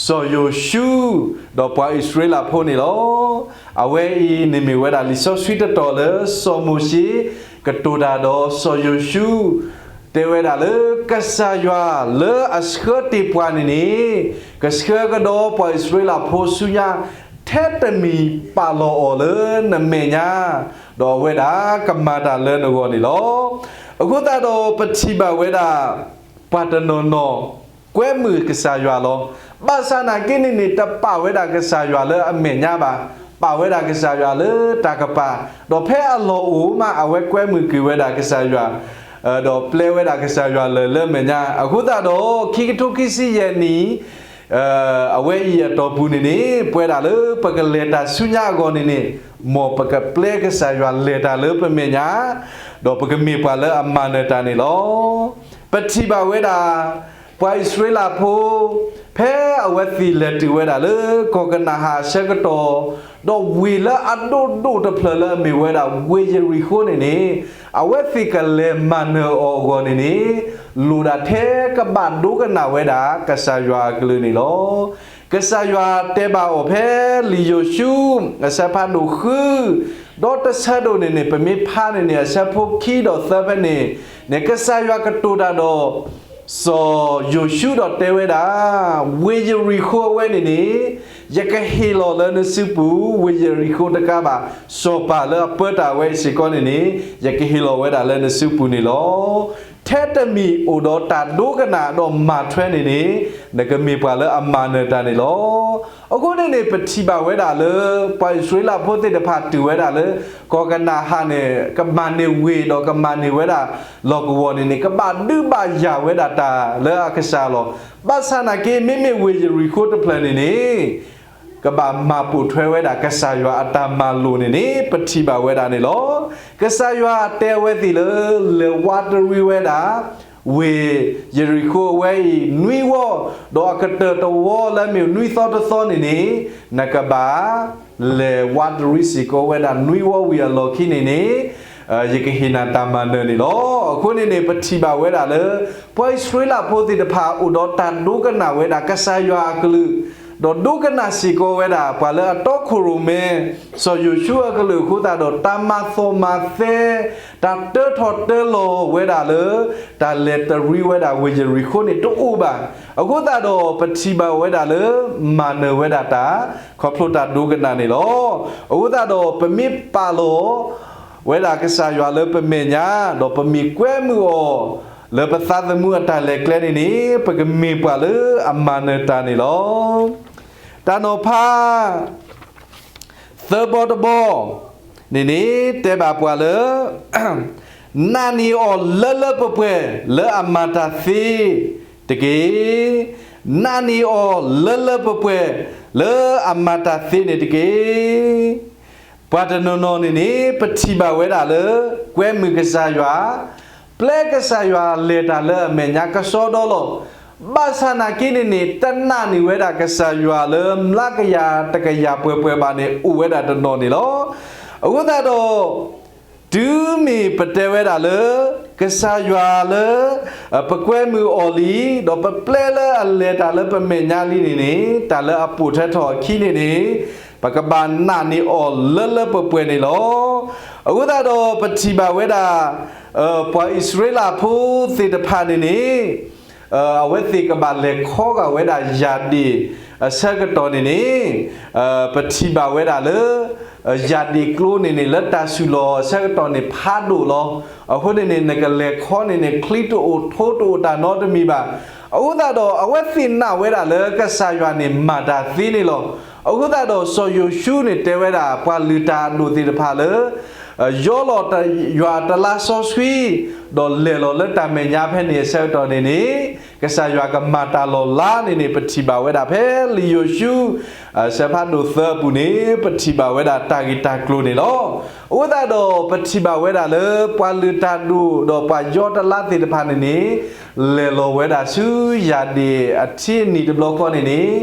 စီၤယိၤၡူ ဒီးပှၤအံၣ်စရ့လးဖိန့ၣ်လီၤ. အဝဲအံၤန့ၣ်မ့ၢ်ဝဲဒၣ်လံာ်စီဆှံတတီၤလၢစီၤမိၤၡ့ ကတိၤတၢ်ဒီးစီၤယိၤၡူ တဲဝဲဒၣ်လၢ ကစၢ်ယွၤလၢအဆှၢတ့ၢ်ပှၤန့ၣ်န့ၣ်, ကဆှၢကဒီးပှၤအံၣ်စရ့လးဖိဆူညါ ထဲတမံၤပာ်လီၤအီၤလၢနမဲာ်ညါ, ဒီးအဝဲဒၣ်ကမၤတၢ်လၢနဂီၢ်န့ၣ်လီၤ. အဃိသတးဒီးပထံၣ်ဘၣ်ဝဲဒၣ် ပှၤတနီၤနီၤ ကွဲမုာ်ကစၢ်ယွၤလီၤ. ဘၣ်ဆၣ်နာ်က့န့ၣ်န့ၣ် တပာ်ဝဲဒၣ်ကစၢ်ယွၤလၢအမဲာ်ညါဘၣ်, ပာ်ဝဲဒၣ်ကစၢ်ယွၤလၢတၢ်ကပၤ, ဒီးဖဲအလီၢ်အိၣ်မး အဝဲကွဲမုာ်က့ၤဝဲဒၣ်ကစၢ်ယွၤ ဒီးပျဲဝဲဒၣ်ကစၢ်ယွၤလၢာ်လၢမဲာ်ညါ. အဃိသတးဒီး ခံကထိခံဆံယဲၢ်နံၣ် အဝဲအံၤအတီၢ်ပူၤန့ၣ်န့ၣ် ပဝဲဒၣ်လၢပကလဲၤတၢ်ဆူညါအဂီၢ်န့ၣ်န့ၣ်, မ်ပကပျဲကစၢ်ယွၤလဲၤတၢ်လၢပမဲာ်ညါ, ဒီးပကမ့ၢ်ပှၤလၢအမၤနၢၤတၢ်န့ၣ်လီၤ. ပထံၣ်ဘၣ်ဝဲဒၣ် ပှၤအံၣ်စရ့လးဖိ ဖဲအဝဲသ့ၣ်လဲၤတုၤဝဲဒၣ်လၢကီၢ်ကနၤဧၣ်အဆၢကတီၢ်, ဒီးဝ့ၢ်လၢအဒိၣ်ဒိၣ်တဖျၢၣ်လၢအမ့ၢ်ဝဲဒၣ်ဝ့ၢ်ယရံၣ်ဃိန့ၣ်န့ၣ်, အဝဲသ့ၣ်ကလဲၤမၤနၢၤအီၤအဂီၢ်န့ၣ်န့ၣ်, လိၣ်ဒၣ်ထဲကဘၣ်ဒိကနၣ်ဝဲဒၣ်ကစၢ်ယွၤအကလုၢ်န့ၣ်လီၤ. ကစၢ်ယွၤတဲဘၣ်အီၤဖဲလံာ်ယိၤၡူ အဆၢဖးဒိၣ်ဃု ဒီးတဆၢဒိၣ်န့ၣ်န့ၣ် ပမ့ၢ်ဖးန့ၣ်န့ၣ် အဆၢဖိခံဒီးသၢဖဲန့ၣ်န့ၣ် ကစၢ်ယွၤကတိၤတၢ်ဒီး စီၤယိၤၡူဒီးတဲဝဲဒၣ်, ဝ့ၢ်ယရံၣ်ဃိအဝဲန့ၣ်န့ၣ် ယကဟ့ၣ်လီၤလၢနစုပူၤ, ဝ့ၢ်ယရံၣ်ဃိတကးဘၣ် စီၤပၤလၢအပၢတၢ်ဝဲစ့ၢ်ကီးန့ၣ်န့ၣ် ယကဟ့ၣ်လီၤဝဲဒၣ်လၢနစုပူၤန့ၣ်လီၤ. ထဲတမံၤအိၣ်ဒီးတၢ်ဒိကနၣ်ဒီးမၤထွဲန့ၣ်န့ၣ် နကမ့ၢ်ပှၤလၢအမၤနၢၤတၢ်န့ၣ်လီၤ. အဃိန့ၣ်န့ၣ် ပထံၣ်ဘၣ်ဝဲဒၣ်လၢ ပှၤအံၣ်စရ့လးဖိသ့ၣ်တဖၣ်တုၤဝဲဒၣ်လၢ ကီၢ်ကနၤဧၣ်န့ၣ် ကမၤန့ၢ်ဝ့ၢ်ဒီးကမၤန့ၢ်ဝဲဒၣ်လီၢ်ကဝီၤန့ၣ်န့ၣ် ကဘၣ်ဒုးဘၣ်ယၤဝဲဒၣ်တၢ်လၢအကစၢ်လီၤ. ဘၣ်ဆၣ်နာ်က့ မ့မ့ၢ်ဝ့ၢ်ယရံၣ်ဃိတဖျၢၣ်န့ၣ်န့ၣ် ကဘၣ်မၤပိာ်ထွဲဝဲဒၣ်ကစၢ်ယွၤအတၢ်မၤလိာ်န့ၣ်န့ၣ် ပထံၣ်ဘၣ်ဝဲဒၣ်န့ၣ်လီၤ. ကစၢ်ယွၤတဲအဝဲသ့ၣ်လၢ လဲၤဝးတရံးဝဲဒၣ် ဝ့ၢ်ယရံၣ်ဃိအဝဲအံၤ နွံဝီ, ဒီးအကတၢၢ်တဝီလၢမ့ၢ်နွံသီတသီန့ၣ်န့ၣ် နကဘၣ် လဲၤဝးတရံးစ့ၢ်ကီးဝဲဒၣ်နွံဝီဝံၤအလီၢ်ခံန့ၣ်န့ၣ် ယကဟ့ၣ်နၤတၢ်မၤနၢၤန့ၣ်လီၤ. အဃိန့ၣ်န့ၣ် ပထံၣ်ဘၣ်ဝဲဒၣ်လၢ ပှၤအံၣ်စရ့လးဖိသ့ၣ်တဖၣ်အိၣ်ဒီးတၢ်ဒိကနၣ်ဝဲဒၣ်ကစၢ်ယွၤအကလုၢ်, ဒီးဒိကနၣ်စ့ၢ်ကီးဝဲဒၣ် ပှၤလၢအတီခိၣ်ရိၣ်မဲ စီၤယိၤၡူအကလုၢ်အဃိသတးဒီး တၢ်မၤသီၣ်မၤသဲ တၢ်တၢထီၣ်တၢလီၤဝဲဒၣ်လၢ တၢ်လဲၤတရံးဝဲဒၣ်ဝ့ၢ်ယရံၣ်ဃိန့ၣ်တအိၣ်ဘၣ်. အဃိသတးဒီး ပထံၣ်ဘၣ်ဝဲဒၣ်လၢ မၤနၢၤဝဲဒၣ်တၢ် ခီဖျိတၢ်ဒိကနၣ်န့ၣ်လီၤ. အဃိသတးဒီး ပမ့ၢ်ပာ်လီၤ ဝဲဒၣ်ကစၢ်ယွၤလၢပမဲာ်ညါ, ဒီးပမ့ၢ်ကွဲမုာ်အီၤ လၢပသးသမူအတၢ်လဲၤကျဲန့ၣ်န့ၣ် ပကမ့ၢ်ပှၤလၢအမၤနၢၤတၢ်န့ၣ်လီၤ. တၢ်နီၤဖး သၢဘီတဘီ န့ၣ်န့ၣ် တဲဘၣ်ပှၤလၢ နာ်န့ၢ်အီၤလၢလၢပှဲၤပှဲၤ လၢအမၤတၢ်သ့တက့ၢ်. နာ်န့ၢ်အီၤလၢလၢပှဲၤပှဲၤ လၢအမၤတၢ်သ့န့ၣ်တက့ၢ်. ပှၤတနီၤနီၤန့ၣ်န့ၣ် ပထံၣ်ဘၣ်ဝဲဒၣ်လၢ ကွဲမုာ်ကစၢ်ယွၤ, ပျဲကစၢ်ယွၤလဲၤတၢ်လၢအမဲာ်ညါကစီဒီလီၤ. ဘၣ်ဆၣ်နာ်က့န့ၣ်န့ၣ် တနာ်န့ၢ်ဝဲဒၣ်ကစၢ်ယွၤလၢ မျးကယၤတကယၤပှဲၤပှဲၤဘၣ်န့ၣ် အိၣ်ဝဲဒၣ်တနီၤန့ၣ်လီၤ. အဃိသတးဒီး တုၤမ့ၢ်ပတဲဝဲဒၣ်လၢ ကစၢ်ယွၤလၢ ပကွဲမုာ်အီၤလံ, ဒီးပပျဲလၢအလဲၤတၢ်လၢပမဲာ်ညါလံန့ၣ်န့ၣ်, တၢ်လၢအပိာ်ထွဲထီၣ်အခံန့ၣ်န့ၣ်, ပကဘၣ်နာ်န့ၢ်အီၤလၢလၢပှဲၤပှဲၤန့ၣ်လီၤ. အဃိသတးဒီးပထံၣ်ဘၣ်ဝဲဒၣ် ပှၤအံၣ်စရ့လးဖိသ့ၣ်တဖၣ်န့ၣ်န့ၣ် အဝဲသ့ၣ်ကဘၣ်လဲၤခီဂာ်ဝဲဒၣ်ယၢ်ဒ့ၣ်အဆၢကတီၢ်န့ၣ်န့ၣ်, ပထံၣ်ဘၣ်ဝဲဒၣ်လၢ ယၢ်ဒ့ၣ်ကျိန့ၣ်န့ၣ် လၢတၢ်ဆူၣ်လီၤအဆၢကတီၢ်န့ၣ်ဖးဒိၣ်လီၤ. အဃိန့ၣ်န့ၣ် နကလဲၤခီန့ၣ်န့ၣ် ချံတအိၣ်ထိတအိၣ်တၢ်နီတမံၤဘၣ်. အဃိသတးဒီး အဝဲသ့ၣ်နာ်ဝဲဒၣ်လၢကစၢ်ယွၤန့ၣ်မၤတၢ်သ့န့ၣ်လီၤ. အဃိသတးဒီးစီၤယိၤၡူန့ၣ်တဲဝဲဒၣ် ပှၤလုၢ်တၢ်အဒိၣ်သ့ၣ်တဖၣ်လၢ ယီလီၤယွၤတလါစီဆှံ, ဒီးလဲၤလီၤလၢတၢ်မဲာ်ညါဖဲန့ၣ်အဆၢကတီၢ်န့ၣ်န့ၣ်, ကစၢ်ယွၤကမၤတၢ်လီၤလးန့ၣ်န့ၣ် ပထံၣ်ဘၣ်ဝဲဒၣ်ဖဲလံာ်ယိၤၡူ အဆၢဖးဒိၣ်သၢအပူၤန့ၣ် ပထံၣ်ဘၣ်ဝဲဒၣ်တၢ်ဂ့ၢ်တၢ်ကျိၤန့ၣ်လီၤ. အဃိသတးဒီးပထံၣ်ဘၣ်ဝဲဒၣ်လၢ ပှၤလုၢ်တၢ်ဒိၣ်ဒီးပှၤယီတလါသ့ၣ်တဖၣ်န့ၣ်န့ၣ် လဲၤလီၤဝဲဒၣ်ဆူယၢ်ဒ့ၣ်အထံအနံၤတဘျီဃီန့ၣ်န့ၣ်,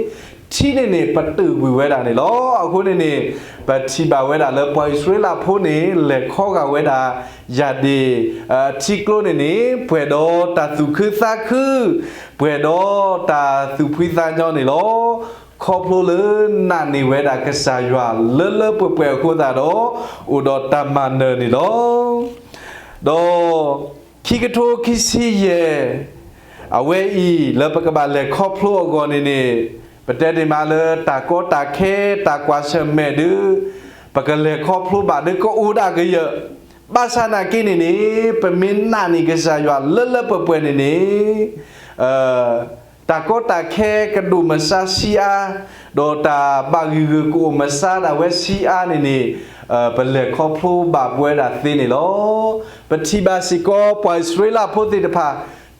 ထံန့ၣ်န့ၣ် ပတုာ်ကွံာ်ဝဲဒၣ်န့ၣ်လီၤ. အဃိန့ၣ်န့ၣ် ပထံၣ်ဘၣ်ဝဲဒၣ်လၢပှၤအံၣ်စရ့လးဖိန့ၣ် လဲၤခီဂာ်ဝဲဒၣ် ယၢ်ဒ့ၣ်အထံကျိန့ၣ်န့ၣ် ပှဲၤဒီးတၢ်သူၣ်ခုသးခု, ပှဲၤဒီးတၢ်သူၣ်ဖှံသးညီန့ၣ်လီၤ. ခီဖျိလၢနာ်န့ၢ်ဝဲဒၣ်ကစၢ်ယွၤလၢလၢပှဲၤပှဲၤအဃိသတးဒီး အိၣ်ဒီးတၢ်မၤနၢၤန့ၣ်လီၤ. ဒီး ခံကထိခံဆံယဲၢ် အဝဲအံၤလၢပကဘၣ်လဲၤခီဖျိအဂီၢ်န့ၣ်န့ၣ်, ပတဲတ့ၢ်မးလၢတၢ်ကီတၢ်ခဲတၢ်ကွၢ်ဆၢၣ်မဲာ်ဒုး ပကလဲၤခီဖျိဘၣ်ဒုးကအိၣ်ဒၣ်ကယၢၢ်, ဘၣ်ဆၣ်နာ်က့န့ၣ်န့ၣ် ပမ့ၢ်နာ်န့ၢ်ကစၢ်ယွၤလၢလၢပှဲၤပှဲၤန့ၣ်န့ၣ် တၢ်ကီတၢ်ခဲကဒိၣ်မစါဆံးအါ, ဒီးတၢ်ဘၣ်ဂံၢ်ဂုာ်ကအိၣ်မစါဒၣ်ဝဲဆံးအါန့ၣ်န့ၣ်, ပလဲၤခီဖျိဘၣ်ပဝဲဒၣ်သ့န့ၣ်လီၤ. ပထံၣ်ဘၣ်စ့ၢ်ကီးပှၤအံၣ်စရ့လးဖိသ့ၣ်တဖၣ်,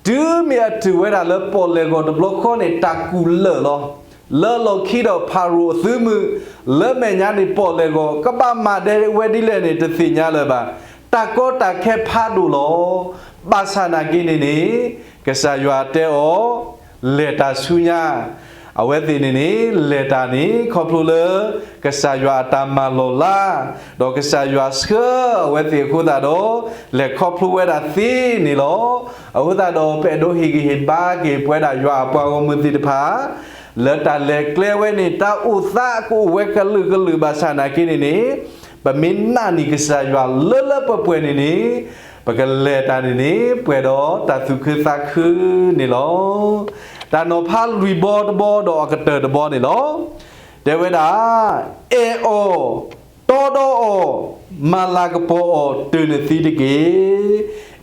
တုၤမ့ၢ်အတုၤဝဲဒၣ်လၢပီၣ်လဲၣ်ဂီၤတဘျီဃီန့ၣ် တၢ်ကူၣ်လၢာ်လီၤ. လၢလီၢ်ခံဒီးဖၤရိၤအသုးမုၢ်, လၢမဲာ်ညါန့ၣ်ပီၣ်လဲၣ်ဂီၤ, ကဘၣ်မၤဒ်ဝဲဒ်လဲၣ်န့ၣ် တသ့ၣ်ညါလၢၤဘၣ်. တၢ်ကီတၢ်ခဲဖးဒိၣ်လီၤ. ဘၣ်ဆၣ်နာ်က့န့ၣ်န့ၣ်, ကစၢ်ယွၤတဲအီၤ, လဲၤတၢ်ဆူညါ, အဝဲသ့ၣ်န့ၣ်န့ၣ် လဲၤတၢ်န့ၣ် ခီဖျိလၢ ကစၢ်ယွၤအတၢ်မၤလီၤလး, ဒီးကစၢ်ယွၤဆှၢအဝဲသ့ၣ်အဃိသတးဒီး, လဲၤခီဖျိဝဲဒၣ်သ့န့ၣ်လီၤ. အဃိသတးဒီး ပအဲၣ်ဒိးဟ့ၣ်ဂံၢ်ဟ့ၣ်ဘါက့ၤပဝဲဒၣ်ယွၤအပှၤဂီၢ်မုၢ်သ့ၣ်တဖၣ်, လၢတၢ်လဲၤကျဲဝဲန့ၣ် တၢ်အိၣ်သးကအိၣ်ဝဲကလုာ်ကလုာ်ဘၣ်ဆၣ်နာ်က့န့ၣ်န့ၣ်, ပမ့ၢ်နာ်န့ၢ်ကစၢ်ယွၤလၢလၢပှဲၤပှဲၤန့ၣ်န့ၣ်, ပကလဲၤတၢ်န့ၣ်န့ၣ် ပှဲၤဒီးတၢ်သူၣ်ခုသးခုန့ၣ်လီၤ. တၢ်နီၤဖးလွံၢ်ဘီတဘီဒီးအကတၢၢ်တဘီန့ၣ်လီၤ. တဲဝဲဒၣ်, အဲၣ်အီၤ, တီဒီးအီၤ, မၤလၤကပီၤအီၤတုၤနသံတက့ၢ်.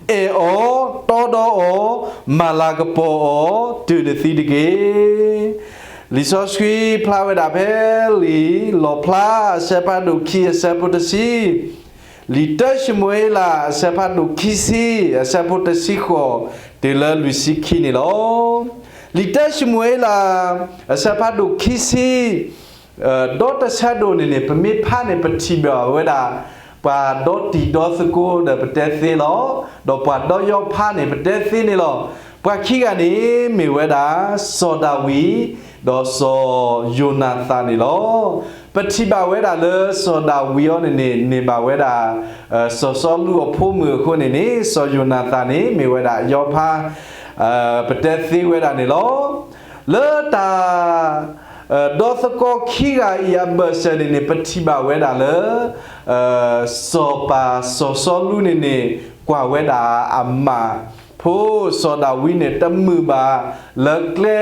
အဲၣ်အီၤ, တီဒီးအီၤ, မၤလၤကပီၤအီၤတုၤနသံတက့ၢ်. လံာ်စီဆှံဖျါဝဲဒၣ်ဖဲလံာ်လီၣ်ဖျါအဆၢဖးဒိၣ်ခံအဆၢဖိတဆံ, လံာ်တၢၡမူၤအ့လးအဆၢဖးဒိၣ်ခံဆံ အဆၢဖိတဆံဃိးတုၤလၢလွံၢ်ဆံခံန့ၣ်လီၤ. လံာ်တၢၡမူၤအ့လး အဆၢဖးဒိၣ်ခံဆံ ဒီတဆၢဒိၣ်န့ၣ်န့ၣ် ပမ့ၢ်ဖးန့ၣ် ပထံၣ်ဘၣ်ဝဲဒၣ် ပှၤဒီတံၤဒီသကိးဒီးပတဲသ့လီၤ. ဒီးပှၤဒီယီဖးန့ၣ် ပတဲသ့န့ၣ်လီၤ. ပှၤခံဂၤန့ၣ် မ့ၢ်ဝဲဒၣ် စီၤဒၤဝံး ဒီးစီၤယိၤနၤသၣ်န့ၣ်လီၤ. ပထံၣ်ဘၣ်ဝဲဒၣ်လၢစီၤဒၤဝံးအံၤန့ၣ်န့ၣ် န့ၢ်ဘၣ်ဝဲဒၣ် စီၤစီလူးအဖိမုၣ်အဃိန့ၣ်န့ၣ် စီၤယိၤနၤသၣ်န့ၣ် မ့ၢ်ဝဲဒၣ်အယီဖး ပတဲသ့ဝဲဒၣ်န့ၣ်လီၤ. လၢတၢ် ဒီသကိးခံဂၤအံၤအဘၢၣ်စၢၤန့ၣ်န့ၣ် ပထံၣ်ဘၣ်ဝဲဒၣ်လၢ စီၤပၤစီၤစီလူးန့ၣ်န့ၣ် ကွၢ်ဝဲဒၣ်အမၢ်ဖိ စီၤဒၤဝံးန့ၣ် တမုာ်ဘၣ်လၢကျဲ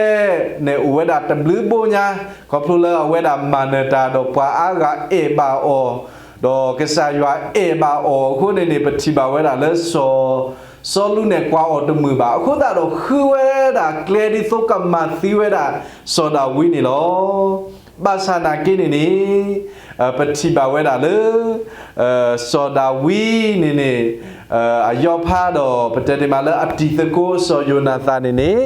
န့ၣ် အိၣ်ဝဲဒၣ်တဘျုးဘိညါ ခီဖျိလၢအဝဲဒၣ်မၤနၢၤတၢ်ဒီးပှၤအါဂၤအဲၣ်ဘၣ်အီၤ ဒီးကစၢ်ယွၤအဲၣ်ဘၣ်အီၤအဃိန့ၣ်န့ၣ် ပထံၣ်ဘၣ်ဝဲဒၣ်လၢစီၤစီလူးန့ၣ် ကွၢ်အီၤတမုာ်ဘၣ် အဃိသတးဒီးဃုဝဲဒၣ်ကျဲဒ်သိးကမၤသံဝဲဒၣ်စီၤဒၤဝံးန့ၣ်လီၤ. ဘၣ်ဆၣ်နာ်က့န့ၣ်န့ၣ် ပထံၣ်ဘၣ်ဝဲဒၣ်လၢ စီၤဒၤဝံးန့ၣ်န့ၣ် အယီဖးဒီး ပတဲတ့ၢ်မးလၢအတံၤသကိးစီၤယိၤနၤသၣ်န့ၣ်န့ၣ်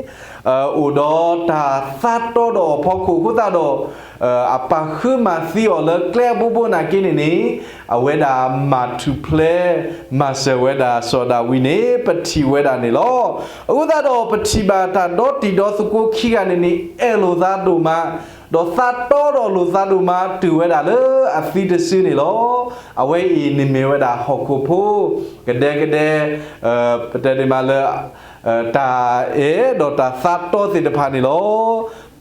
အိၣ်ဒီးတၢ်သးတီဒီးအီၤဖီခိၣ်အဃိသတးဒီး အပာ်ဃုမၤသံအီၤလၢကျဲအဘိဘိနာ်က့န့ၣ်န့ၣ် အဝဲဒၣ်မၤထူၣ်ဖျဲးမၤစၢၤဝဲဒၣ်စီၤဒၤဝံးန့ၣ် ပထံၣ်ဝဲဒၣ်န့ၣ်လီၤ. အဃိသတးဒီး ပထံၣ်ဘၣ်တၢ်ဒီတံၤဒီသကိးခံဂၤန့ၣ်န့ၣ် အဲၣ်လိာ်သးဒိၣ်မး ဒီးသးတီဒီးလိာ်သးဒိၣ်မးတုၤဝဲဒၣ်လၢအသံတစုန့ၣ်လီၤ. အဝဲအံၤန့ၣ်မ့ၢ်ဝဲဒၣ်ဟီၣ်ခိၣ်ဖိ ကဒဲကဒဲ ပတဲဒ်မးလၢ တၢ်အဲၣ်ဒီးတၢ်သးတီသ့ၣ်တဖၣ်န့ၣ်လီၤ.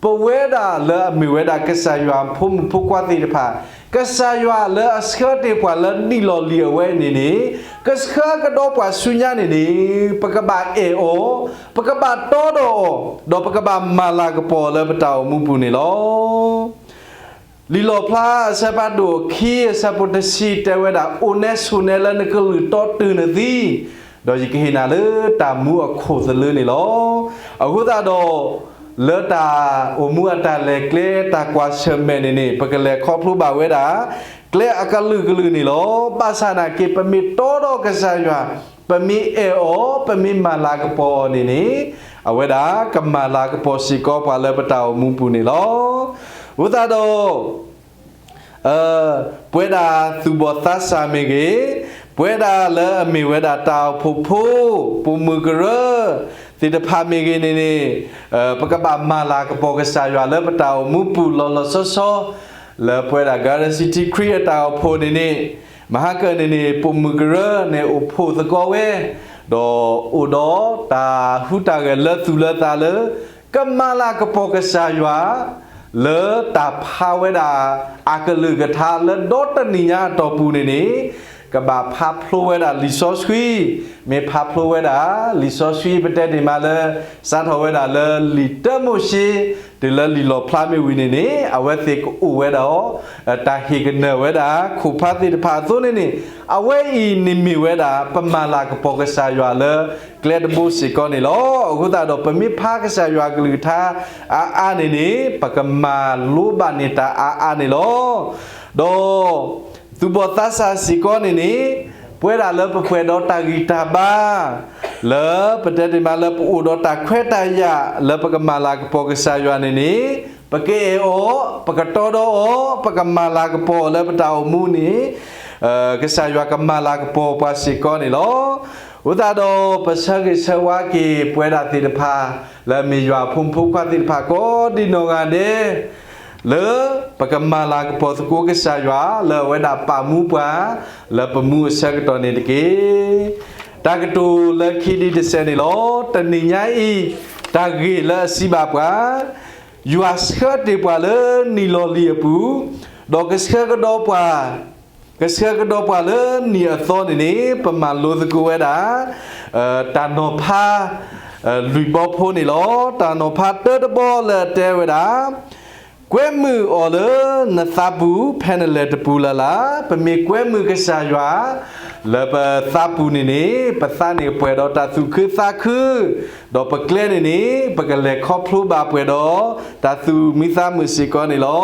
ပဝဲဒၣ်လၢအမ့ၢ်ဝဲဒၣ်ကစၢ်ယွၤဖိမုၣ်ဖိခွါသ့ၣ်တဖၣ်, ကစၢ်ယွၤလၢအဆှၢတ့ၢ်ပှၤလၢနံၣ်လီၤလံၤအဝဲန့ၣ်န့ၣ်, ကဆှၢကဒီးပှၤဆူညါန့ၣ်န့ၣ်, ပကဘၣ်အဲၣ်အီၤ, ပကဘၣ်တီဒီးအီၤ, ဒီးပကဘၣ်မၤလၤကပီၤလၢပတၢ်အိၣ်မူပူၤန့ၣ်လီၤ. လံာ်လီၣ်ဖျါအဆၢဖးဒိၣ်ခံအဆၢဖိတဆံတဲဝဲဒၣ်, အိၣ်နဲဆိးနဲလၢနကလုၢ်တီတုၤနသံ, ဒီးယကဟ့ၣ်နၤလၢတၢ်မူအခိၣ်သလုန့ၣ်လီၤ. အဃိသတးဒီး လၢတၢ်အိၣ်မူအတၢ်လဲၤကျဲတၢ်ကွၢ်ဆၢၣ်မဲာ်န့ၣ်န့ၣ်, ပကလဲၤခီဖျိဘၣ်ဝဲဒၣ် ကျဲအကလုာ်ကလုာ်န့ၣ်လီၤ. ဘၣ်ဆၣ်နာ်က့ ပမ့ၢ်တီဒီးကစၢ်ယွၤ, ပမ့ၢ်အဲၣ်အီၤ, ပမ့ၢ်မၤလၤကပီၤအီၤန့ၣ်န့ၣ်, အဝဲဒၣ်ကမၤလၤကပီၤစ့ၢ်ကီးပှၤလၢပတၢ်အိၣ်မူပူၤန့ၣ်လီၤ. အဃိသတးဒီး ပဝဲဒၣ်သူၣ်ဘီၣ်သးစၢ်မ့ၢ်ဂ့ၤ, ပဝဲဒၣ်လၢအမ့ၢ်ဝဲဒၣ်တၢ်အိၣ်ဖှိၣ်ဖိ, ပိာ်မုၣ်ကရၢ သ့ၣ်တဖၣ်မ့ၢ်ဂ့ၤန့ၣ်န့ၣ်, ပကဘၣ်မၤလၤကပီၤကစၢ်ယွၤလၢပတၢ်အိၣ်မူပူၤလီၤလီၤဆီဆီ, လၢပဝဲဒၣ် ကၤရစံထံခရံာ်အတၢ်အိၣ်ဖှိၣ်န့ၣ်န့ၣ်, မဟါကၢန့ၣ်န့ၣ် ပိာ်မုၣ်ကရၢန့ၣ်အိၣ်ဖှိၣ်သကိးဝဲ, ဒီးအိၣ်ဒီးတၢ်ဟူးတၢ်ဂဲၤလၢသူၣ်လၢသးလၢ ကမၤလၤကပီၤကစၢ်ယွၤ လၢတၢ်ဖးဝဲဒၣ် အကလုၢ်ကထါလၢဒီတနံၣ်ညါအတီၢ်ပူၤန့ၣ်န့ၣ်, ကဘၣ်ဖးဖျိဝဲဒၣ်လံာ်စီဆှံ, မ့ၢ်ဖးဖျိဝဲဒၣ်လံာ်စီဆှံပတဲတ့ၢ်မးလၢ စးထီၣ်ဝဲဒၣ်လၢလံာ်တၢမိၤၡ့, တုၤလၢလံာ်လီၣ်ဖျါမ့ၢ်ဝံၤန့ၣ်န့ၣ်, အဝဲသ့ၣ်ကအိၣ်ဝဲဒၣ် တၢ်ဟ့ၣ်ကနၢၤဝဲဒၣ် ခိၣ်ဖးသ့ၣ်တဖၣ်အသိးန့ၣ်န့ၣ်, အဝဲအံၤန့ၣ်မ့ၢ်ဝဲဒၣ် ပမၤလၤကပီၤကစၢ်ယွၤလၢကျဲတဘိစ့ၢ်ကီးန့ၣ်လီၤ. အဃိသတးဒီး ပမ့ၢ်ဖးကစၢ်ယွၤအကလုၢ်ကထါအါအါန့ၣ်န့ၣ်, ပကမၤလိဘၣ်န့ၢ်တၢ်အါအါန့ၣ်လီၤ. ဒီး သူၣ်ဘီၣ်သးစၢ်စ့ၢ်ကီးန့ၣ်န့ၣ်, ပဝဲဒၣ်လၢပပှဲၤဒီးတၢ်ဂံၢ်တၢ်ဘါ, လၢပတဲတ့ၢ်မးလၢပအိၣ်ဒီးတၢ်ခွဲးတၢ်ယာ် လၢပကမၤလၤကပီၤကစၢ်ယွၤန့ၣ်န့ၣ်, ပကအဲၣ်အီၤ, ပကတီဒီးအီၤ, ပကမၤလၤကပီၤအီၤလၢပတၢ်အိၣ်မူန့ၣ်, ကစၢ်ယွၤကမၤလၤကပီၤပှၤစ့ၢ်ကီးန့ၣ်လီၤ. အဃိသတးဒီး ပဆၢဂ့ၤဆၢဝါက့ၤပဝဲဒၣ်သ့ၣ်တဖၣ် လၢအမ့ၢ်ယွၤအဖိမုၣ်ဖိခွါသ့ၣ်တဖၣ်ကိးဒံနီၢ်ဂၤဒဲး လၢပကမၤလၤကပီၤသကိးကစၢ်ယွၤ လၢအဝဲဒၣ်ပာ်မူပှၤ လၢပမူအဆၢကတီၢ်န့ၣ်တက့ၢ်. တၢ်ကတိၤလၢခံဒံးတစဲးန့ၣ်လီၤ. တနံၤညါအံၤ တၢ်ဂ့ၢ်လၢအစံးဘၣ်ပှၤ, ယွၤဆှၢတ့ၢ်ပှၤလၢနံၣ်လီၤလံၤအပူၤ, ဒီးကဆှၢကဒီးပှၤ ကဆှၢကဒီးပှၤလၢနံၣ်အသီန့ၣ်န့ၣ် ပမၤလိသကိးဝဲဒၣ် တၢ်နီၤဖး လွံၢ်ဘီဖိန့ၣ်လီၤ. တၢ်နီၤဖးတၢတဘီလၢအတဲဝဲဒၣ်, ကွဲမုာ်အီၤလၢနသးပူၤ ဖဲနလဲၤတပူၤလၢ်လၢ်, ပမ့ၢ်ကွဲမုာ်ကစၢ်ယွၤ လၢပသးပူၤန့ၣ်န့ၣ် ပသးန့ၣ်ပှဲၤဒီးတၢ်သူၣ်ခုသးခု, ဒီးပကျဲန့ၣ်န့ၣ် ပကလဲၤခီဖျိဘၣ်ပှဲၤဒီး တၢ်သူၣ်မံသးမုာ်စ့ၢ်ကီးန့ၣ်လီၤ.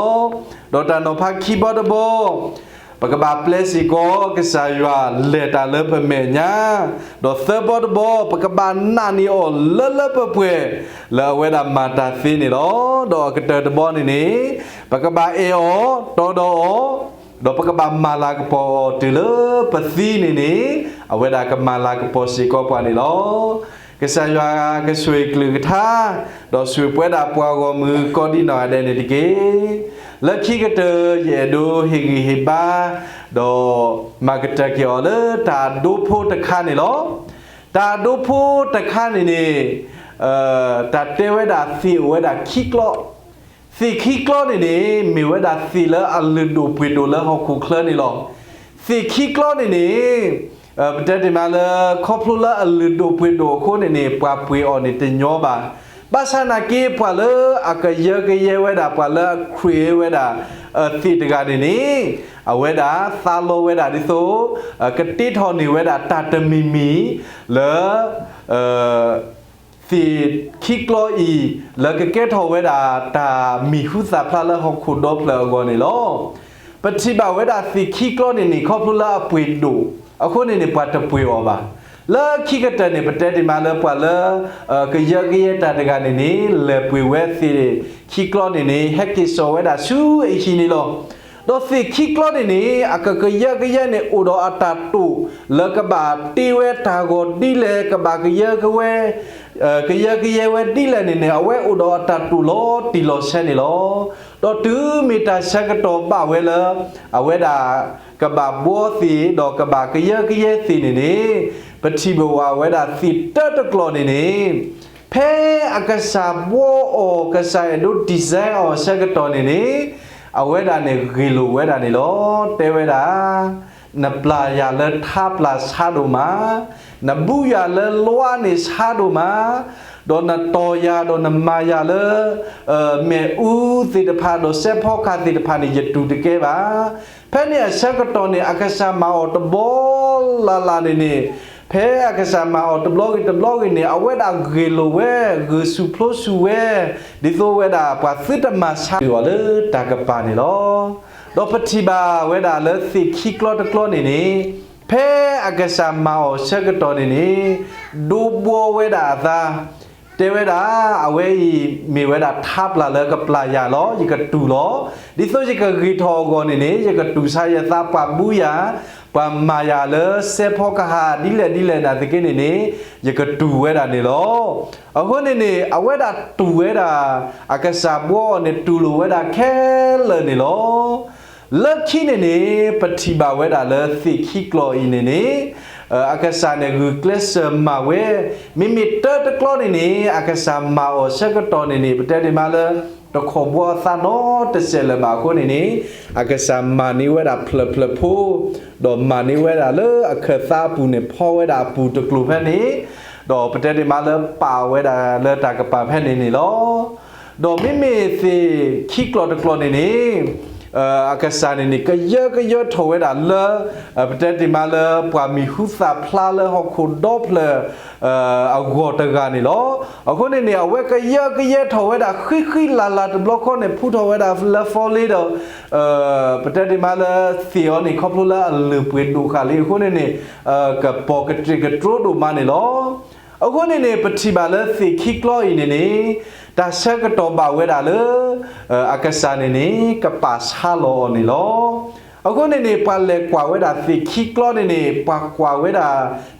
ဒီးတၢ်နီၤဖးခံဘီတဘီ ပကဘၣ်ပျဲစ့ၢ်ကီးကစၢ်ယွၤလဲၤတၢ်လၢပမဲာ်ညါ, ဒီးသၢဘီတဘီ ပကဘၣ်နာ်န့ၢ်အီၤလၢလၢပှဲၤပှဲၤ လၢအဝဲဒၣ်မၤတၢ်သ့န့ၣ်လီၤ. ဒီးအကတၢၢ်တဘီန့ၣ်န့ၣ် ပကဘၣ်အဲၣ်အီၤ တီဒီးအီၤ, ဒီးပကဘၣ်မၤလၤကပီၤအီၤတုၤလၢပသံန့ၣ်န့ၣ် အဝဲဒၣ်ကမၤလၤကပီၤစ့ၢ်ကီးပှၤန့ၣ်လီၤ. ကစၢ်ယွၤကဆိၣ်ဂ့ၤကလုၢ်ကထါ, ဒီးဆိၣ်ဂ့ၤပဝဲဒၣ်ပှၤဂီၢ်မုၢ်ကိးဒံနီၢ်ဂၤဒဲးန့ၣ်တက့ၢ်. လၢခံကတၢၢ် ယအဲၣ်ဒိးဟ့ၣ်ဂံၢ်ဟ့ၣ်ဘါ, ဒီးမၤကတၢၢ်က့ၤအီၤလၢတၢ်အဒိဖိတခါန့ၣ်လီၤ. တၢ်အဒိဖိတခါန့ၣ်န့ၣ် တၢ်တဲဝဲဒၣ်သ့ၣ်အိၣ်ဝဲဒၣ်ခံကျီ, သ့ၣ်ခံကျီန့ၣ်န့ၣ် မ့ၢ်ဝဲဒၣ်သ့ၣ်လၢအလုၢ်ဒိၣ်ပှ့ၤဒိၣ်လၢဟီၣ်ခိၣ်ချၢန့ၣ်လီၤ. သ့ၣ်ခံကျီန့ၣ်န့ၣ် ပတဲတ့ၢ်မးလၢ ခီဖျိလၢအလုၢ်ဒိၣ်ပှ့ၤဒိၣ်အဃိန့ၣ်န့ၣ် ပှၤပှ့ၤအီၤန့ၣ်တညီဘၣ်. ဘၣ်ဆၣ်နာ်က့ ပှၤလၢအကယၢကယဲဝဲဒၣ် ပှၤလၢအ create ဝဲဒၣ် သ့ၣ်တဂၤန့ၣ်န့ၣ် အဝဲဒၣ်သးလီဝဲဒၣ်ဒ်သိး ကတ့ထီၣ်န့ၢ်ဝဲဒၣ်တၢ်တမံၤမံၤလၢ သ့ၣ်ခံကျီအံၤ လၢကကဲထီၣ်ဝဲဒၣ်တၢ်မံၤဟူသၣ်ဖျါလၢဟီၣ်ခိၣ်ဒီဖျၢၣ်အဂီၢ်န့ၣ်လီၤ. ပထံၣ်ဘၣ်ဝဲဒၣ်သ့ၣ်ခံကျီန့ၣ်န့ၣ် ခီဖျိလၢအပှ့ၤဒိၣ်အဃိန့ၣ်န့ၣ် ပှၤတပှ့ၤအီၤဘၣ်. လၢခံကတၢၢ်န့ၣ် ပတဲတ့ၢ်မးလၢပှၤလၢ ကယၢကယဲတၢ်တဂၤန့ၣ်န့ၣ် လဲၤပှ့ၤဝဲသ့ၣ်ခံကျီန့ၣ်န့ၣ် ဟဲက့ၤစိာ်ဝဲဒၣ်ဆူအဟံၣ်န့ၣ်လီၤ. ဒီးသ့ၣ်ခံကျီန့ၣ်န့ၣ် အကကယၢကယဲန့ၣ် အိၣ်ဒီးအတၢ်တိာ်လၢကဘၣ်တ့ဝဲတၢ်ဂီၤဒ်လဲၣ် ကဘၣ်ကယၢကဝဲ ကယၢကယဲဝဲဒ်လဲၣ်န့ၣ်န့ၣ် အဝဲအိၣ်ဒီးအတၢ်တိာ်လီၤတံၢ်လီၤဆဲးန့ၣ်လီၤ. ဒီးတုၤမ့ၢ်တၢ်ဆၢကတီၢ်ဘၣ်ဝဲလၢ အဝဲဒၣ် ကဘၣ်ဘှီသ့ၣ် ဒီးကဘၣ်ကယၢကယဲသ့ၣ်န့ၣ်န့ၣ် ပထံၣ်ဘၣ်ဝဲဒၣ်သ့ၣ်တၢတကျီၢ်န့ၣ်န့ၣ် ဖဲအကစၢ်ဘှီအီၤ ကစၢ်အဲၣ်ဒိး design အီၤအဆၢကတီၢ်န့ၣ်န့ၣ် အဝဲဒၣ်န့ၣ်ဂ့ၢ်လိာ်ဝဲဒၣ်န့ၣ်လီၤ. တဲဝဲဒၣ် နပျၢ်ယၤလၢထါပျၢ်ဆါဒိၣ်မး, နဘူၣ်ယၤလၢလွါန့ၣ်ဆါဒိၣ်မး, ဒီးနတီၢ်ယၤဒီးနမၤယၤလၢ မဲာ်အူသ့ၣ်တဖၣ်ဒီးစဲးဖီကဟၣ်သ့ၣ်တဖၣ်န့ၣ် ယတူၢ်တကဲဘၣ်. ဖဲန့ၣ်အဆၢကတီၢ်န့ၣ် အကစၢ်မၤအီၤတဘျီလၢ်လၢ်န့ၣ်န့ၣ် ဖဲအကစၢ်မၤအီၤတဘျီဂ့ၤတဘျီဂ့ၤန့ၣ် အဝဲဒၣ်ဂ့ၢ်လိာ်ဝဲ ဂုာ်ဆူၣ်ဖျိဆူၣ်ဝဲ ဒ်သိးဝဲဒၣ်ပှၤသုတမၤဆါအီၤလၢတၢ်ကပၤန့ၣ်လီၤ. ဒီးပထံၣ်ဘၣ်ဝဲဒၣ်လၢသ့ၣ်ခံကျီတကျီန့ၣ်န့ၣ် ဖဲအကစၢ်မၤအီၤဆၢကတီၢ်န့ၣ်န့ၣ် ဒိးဘှီဝဲဒၣ်အသး တဲဝဲဒၣ် အဝဲအံၤမ့ၢ်ဝဲဒၣ်ထါပျၢ်လၢကပျၢ်ယၤလီၤ, ယကတူၢ်လီၤ. ဒ်သိးယကဂ့ၤထီၣ်အဂီၢ်န့ၣ်န့ၣ် ယကတူၢ်ဆါယသး ပှၤဘူၣ်ယၤ, ပှၤမၤယၤလၢစဲးဖီကဟၣ်ဒ်လဲၣ်ဒ်လဲၣ်နာ်သက့န့ၣ်န့ၣ် ယကတူၢ်ဝဲဒၣ်န့ၣ်လီၤ. အဃိန့ၣ်န့ၣ် အဝဲဒၣ်တူၢ်ဝဲဒၣ် အကစၢ်ဘှီအီၤန့ၣ် တူၢ်လိာ်ဝဲဒၣ်ခဲလၢာ်န့ၣ်လီၤ. လၢခံန့ၣ်န့ၣ် ပထံၣ်ဘၣ်ဝဲဒၣ်လၢသ့ၣ်ခံကျီအံၤန့ၣ်န့ၣ် အကစၢ်န့ၣ်ဂုာ်ကျဲးစၢးမၤဝဲ မ့မ့ၢ်တၢတကျီန့ၣ်န့ၣ် အကစၢ်မၤအီၤဆၢကတီၢ်န့ၣ်န့ၣ် ပတဲဒၣ်မးလၢ တခီဘှီအသးနီတစဲးလၢၤဘၣ်အဃိန့ၣ်န့ၣ် အကစၢ်မၤန့ၢ်ဝဲဒၣ်ဖျၢၣ်ဖျၢၣ်ဖိ ဒီးမၤန့ၢ်ဝဲဒၣ်လၢအခၢၣ်သးအပူၤန့ၣ် ဖီဝဲဒၣ်အပူၤတကျိၤဖဲန့ၣ် ဒီးပတဲဒၣ်မးလၢပာ်ဝဲဒၣ်လၢတၢ်ကပၤဖဲန့ၣ်န့ၣ်လီၤ. ဒီးမ့မ့ၢ်သ့ၣ်ခံကျီတကျီန့ၣ်န့ၣ် အကစၢ်န့ၣ်န့ၣ် ကယၢကယဲထီၣ်ဝဲဒၣ်လၢ ပတဲတ့ၢ်မးလၢပှၤမံၤဟူသၣ်ဖျါလၢဟီၣ်ခိၣ်ဒီဖျၢၣ် အဂီၢ်တဂၤန့ၣ်လီၤ. အဃိန့ၣ်န့ၣ် အဝဲကယၢကယဲထီၣ်ဝဲဒၣ်ဃံဃံလၤလၤတဘျီဃီန့ၣ် ဖုထီၣ်ဝဲဒၣ်လၢ falling ဒီး ပတဲတ့ၢ်မးလၢသ့ၣ်အီၤန့ၣ် ခီဖျိလၢအလုၢ်ပှ့ၤဒိၣ်ဃာ်လံအဃိန့ၣ်န့ၣ် ကပီၤကတြ့ၣ်ကတြိဒိၣ်မးန့ၣ်လီၤ. အဃိန့ၣ်န့ၣ် ပထံၣ်ဘၣ်လၢသ့ၣ်ခံကျီအံၤန့ၣ်န့ၣ် တၢ်ဆၢကတီၢ်ဘၣ်ဝဲဒၣ်လၢ အကစၢ်န့ၣ်န့ၣ် ကပာ်ဆါလီၤအီၤန့ၣ်လီၤ. အဃိန့ၣ်န့ၣ် ပှၤလဲၤကွၢ်ဝဲဒၣ်သ့ၣ်ခံကျီန့ၣ်န့ၣ် ပှၤကွၢ်ဝဲဒၣ်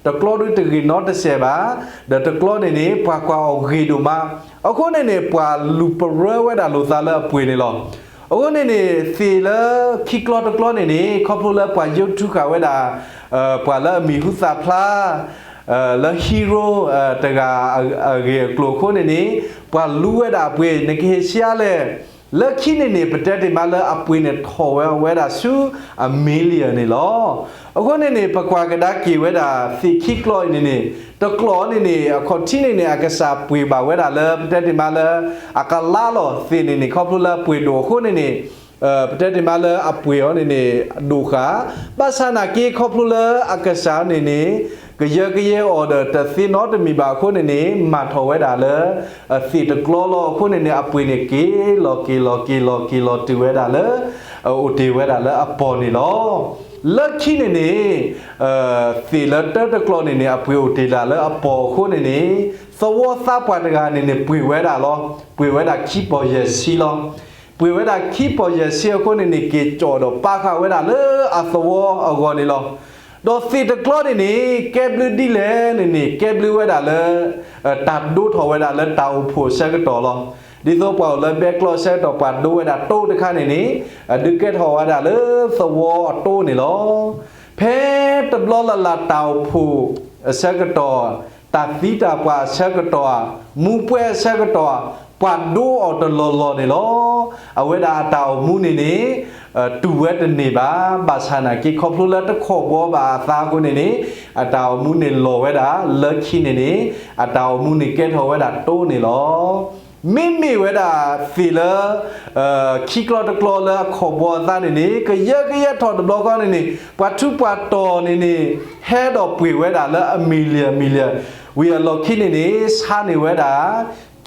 တကျီဒုတဂ့ၤနီတစဲးဘၣ်, ဒီးတကျီန့ၣ်န့ၣ် ပှၤကွၢ်အီၤဂ့ၤဒိၣ်မး, အဃိန့ၣ်န့ၣ် ပှၤလူၤပရၢဝဲဒၣ်လိာ်သးလၢအပှ့ၤန့ၣ်လီၤ. အဃိန့ၣ်န့ၣ် သ့ၣ်လၢခံကျီတကျီန့ၣ်န့ၣ် ခီဖျိလၢပှၤယိးထူဃာ်ဝဲဒၣ် ပှၤလၢအမံၤဟူသၣ်ဖျါ လၢ hero တဂၤအဂ့ၢ်အကျိၤအဃိန့ၣ်န့ၣ် ပှၤလူၤဝဲဒၣ်အပှ့ၤ နကဟ့ၣ်ဆံးအါလဲၣ်, လၢခံန့ၣ်န့ၣ် ပတဲတ့ၢ်မးလၢအပှ့ၤန့ၣ်ထီၣ်ဝဲဝဲဒၣ်ဆူအ million န့ၣ်လီၤ. အဃိန့ၣ်န့ၣ် ပကွၢ်ကဒါက့ၤဝဲဒၣ်သ့ၣ်ခံကျီအံၤန့ၣ်န့ၣ် တကျီန့ၣ်န့ၣ် အခီၣ်ထံးန့ၣ်န့ၣ် အကစၢ်ပှ့ၤဘၣ်ဝဲဒၣ်လၢ ပတဲတ့ၢ်မးလၢ အကလါလီၤသ့ၣ်န့ၣ်န့ၣ် ခီဖျိလၢအပှ့ၤဒိၣ်အဃိန့ၣ်န့ၣ် ပတဲတ့ၢ်မးလၢအပှ့ၤအီၤန့ၣ်န့ၣ် ဒိၣ်ဃာ်, ဘၣ်ဆၣ်နာ်က့ခီဖျိလၢအကစၢ်န့ၣ်န့ၣ် ကယၢကယဲအီၤဒီးတသ့နီတမံၤဘၣ်အဃိန့ၣ်န့ၣ် မၤထီၣ်ဝဲဒၣ်လၢ သ့ၣ်တကျီလီၤအဃိန့ၣ်န့ၣ် အပှ့ၤန့ၣ်က့ၤလီၤက့ၤလီၤက့ၤလီၤက့ၤလီၤတုၤဝဲဒၣ်လၢ အိၣ်တ့ၢ်ဝဲဒၣ်လၢအပီၢ်န့ၣ်လီၤ. လၢခံန့ၣ်န့ၣ် သ့ၣ်လၢတၢတကျီန့ၣ်န့ၣ် အပှ့ၤအိၣ်တ့ၢ်ဒၣ်လၢအပီၢ်အဃိန့ၣ်န့ၣ် သဝီသးပှၢ်တဂၤန့ၣ်န့ၣ် ပှ့ၤဝဲဒၣ်လီၤ. ပှ့ၤဝဲဒၣ်ခံပီၢ်ယဲၢ်ဆံလီၤ. ပှ့ၤဝဲဒၣ်ခံပီၢ်ယဲၢ်ဆံအဃိန့ၣ်န့ၣ် က့ၤကၠီၣ်ဒီးပာ်ဃာ်ဝဲဒၣ်လၢအသဝီအဂီၢ်န့ၣ်လီၤ. ဒီးသ့ၣ်တကျီန့ၣ်န့ၣ် ကဲဘျုးဒ်လဲၣ်န့ၣ်န့ၣ် ကဲဘျုးဝဲဒၣ်လၢ တၢ်ဒိထီၣ်ဝဲဒၣ်လၢတၢ်အိၣ်ဖှိၣ်အဆၢကတီၢ်လီၤ. ဒ်သိးပှၤအိၣ်လၢဘဲကျီအဆၢကတီၢ် ပှၤဒိဝဲဒၣ်တိတခါန့ၣ်န့ၣ် ဒုးကဲထီၣ်ဝဲဒၣ်လၢသဝီအတိန့ၣ်လီၤ. ဖဲတဘျီလၢ်လၢ်တၢ်အိၣ်ဖှိၣ်အဆၢကတီၢ် တၢ်သံတၢ်ပှၢ်အဆၢကတီၢ်ဧါ, မူပှဲၤအဆၢကတီၢ်ဧါ, ပှၤဒိအီၤတလီၢ်လီၢ်န့ၣ်လီၤ. အဝဲဒၣ်အတၢ်အိၣ်မူန့ၣ်န့ၣ် တူၢ်ဝဲတန့ၢ်ဘၣ်. ဘၣ်ဆၣ်နာ်က့ခီဖျိလၢတခီၣ်ဘှီဘၣ်အသးအဃိန့ၣ်န့ၣ် အတၢ်အိၣ်မူန့ၣ်လီၤဝဲဒၣ်လၢခံန့ၣ်န့ၣ် အတၢ်အိၣ်မူန့ၣ်ကဲထီၣ်ဝဲဒၣ်တိန့ၣ်လီၤ. မ့မ့ၢ်ဝဲဒၣ်သ့ၣ်လၢ ခံကျီတကျီလၢအခီၣ်ဘှီအသးန့ၣ်န့ၣ် ကယၢကယဲထီၣ်တဘျီဃီန့ၣ်န့ၣ် ပှၤထူးပှၤတီၤန့ၣ်န့ၣ် ဟဲဒီးပှ့ၤဝဲဒၣ်လၢအ million million ဝံၤအလီၢ်ခံန့ၣ်န့ၣ် ဆါန့ၢ်ဝဲဒၣ်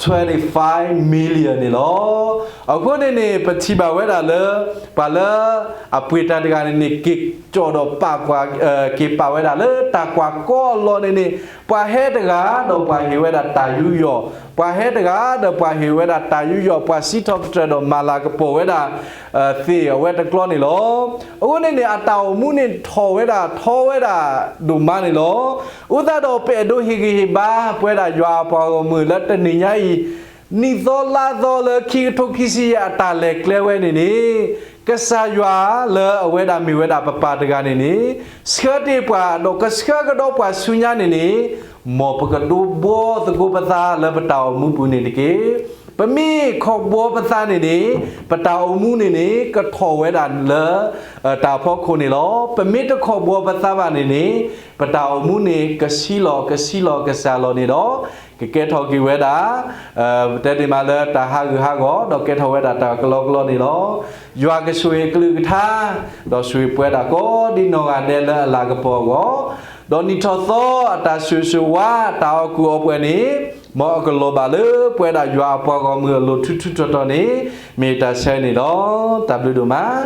twenty five million န့ၣ်လီၤ. အဃိန့ၣ်န့ၣ် ပထံၣ်ဘၣ်ဝဲဒၣ်လၢ ပှၤလၢအပှ့ၤတၢ်တဂၤန့ၣ်န့ၣ် က့ၤကၠီၣ်ဒီးပာ်ကွၢ် က့ၤပာ်ဝဲဒၣ်လၢတၢ်ကွၢ်ကီအလီၢ်န့ၣ်န့ၣ် ပှၤဟဲတဂၤဒီးပှၤဟ့ၣ်ဝဲဒၣ်တၢ်ယူးယီၣ် ပှၤဟဲတဂၤဒီးပှၤဟ့ၣ်ဝဲဒၣ်တၢ်ယူးယီၣ် ပှၤစံးထီၣ်ပတြၢၤဒီးမၤလၤကပီၤဝဲဒၣ် သ့ၣ်အဝဲတကျီန့ၣ်လီၤ. အဃိန့ၣ်န့ၣ် အတၢ်အိၣ်မူန့ၣ်ထီၣ်ဝဲဒၣ် ထီဝဲဒၣ်ဒိၣ်မးန့ၣ်လီၤ. အဃိသတးဒီးပအဲၣ်ဒိးဟ့ၣ်ဂံၢ်ဟ့ၣ်ဘါ ပဝဲဒၣ်ယွၤအပှၤဂီၢ်မုၢ်လၢတနံၤညါအံၤ နံၣ်သီလါသီလၢခံကထိခံဆံယဲၢ်အတၢ်လဲၤကျဲဝဲန့ၣ်န့ၣ် ကစၢ်ယွၤလၢအဝဲဒၣ်မ့ၢ်ဝဲဒၣ်ပပၢ်တဂၤန့ၣ်န့ၣ် ဆှၢတ့ၢ်ပှၤဒီးကဆှၢကဒီးပှၤဆူညါန့ၣ်န့ၣ် မ်ပကဒိးဘှီသကိးပသးလၢပတၢ်အိၣ်မူပူၤန့ၣ်တက့ၢ်. ပမ့ၢ်ခီၣ်ဘှီပသးန့ၣ်န့ၣ် ပတၢ်အိၣ်မူန့ၣ်န့ၣ် ကထီၣ်ဝဲဒၣ်လၢ တၢ်ဖီခိၣ်န့ၣ်လီၤ. ပမ့ၢ်တခီၣ်ဘှီပသးဘၣ်န့ၣ်န့ၣ် ပတၢ်အိၣ်မူန့ၣ် ကဆံးလီၤ ကဆံးလီၤ ကစှၤလီၤန့ၣ်ဒီး ကကဲထီၣ်က့ၤဝဲဒၣ် ပတဲတ့ၢ်မးလၢတၢ်ဟးဂူာ်ဟးဂီၤ ဒီးကဲထီၣ်ဝဲဒၣ်တၢ်ကလီကလီန့ၣ်လီၤ. ယွၤကဆိၣ်ဂ့ၤအကလုၢ်ကထါ ဒီးဆိၣ်ဂ့ၤပဝဲဒၣ်ကိးဒံနီၢ်ဂၤဒဲးလၢအလၤကပီၤအဂီၢ်, ဒီးနံၣ်ထီၣ်သီအတၢ်ဆိၣ်ဂ့ၤဆိၣ်ဝါ တၢ်အီၣ်ကူၣ်အီပှဲၤန့ၣ် မ်အကလီၤဘၣ်လၢပဝဲဒၣ်ယွၤအပှၤဂီၢ်မုၢ်အလိၤထူထူတီတီန့ၣ် မ့ၢ်တၢ်ဆၢန့ၣ်လီၤ. တၢ်ဘျုးဒိၣ်မး.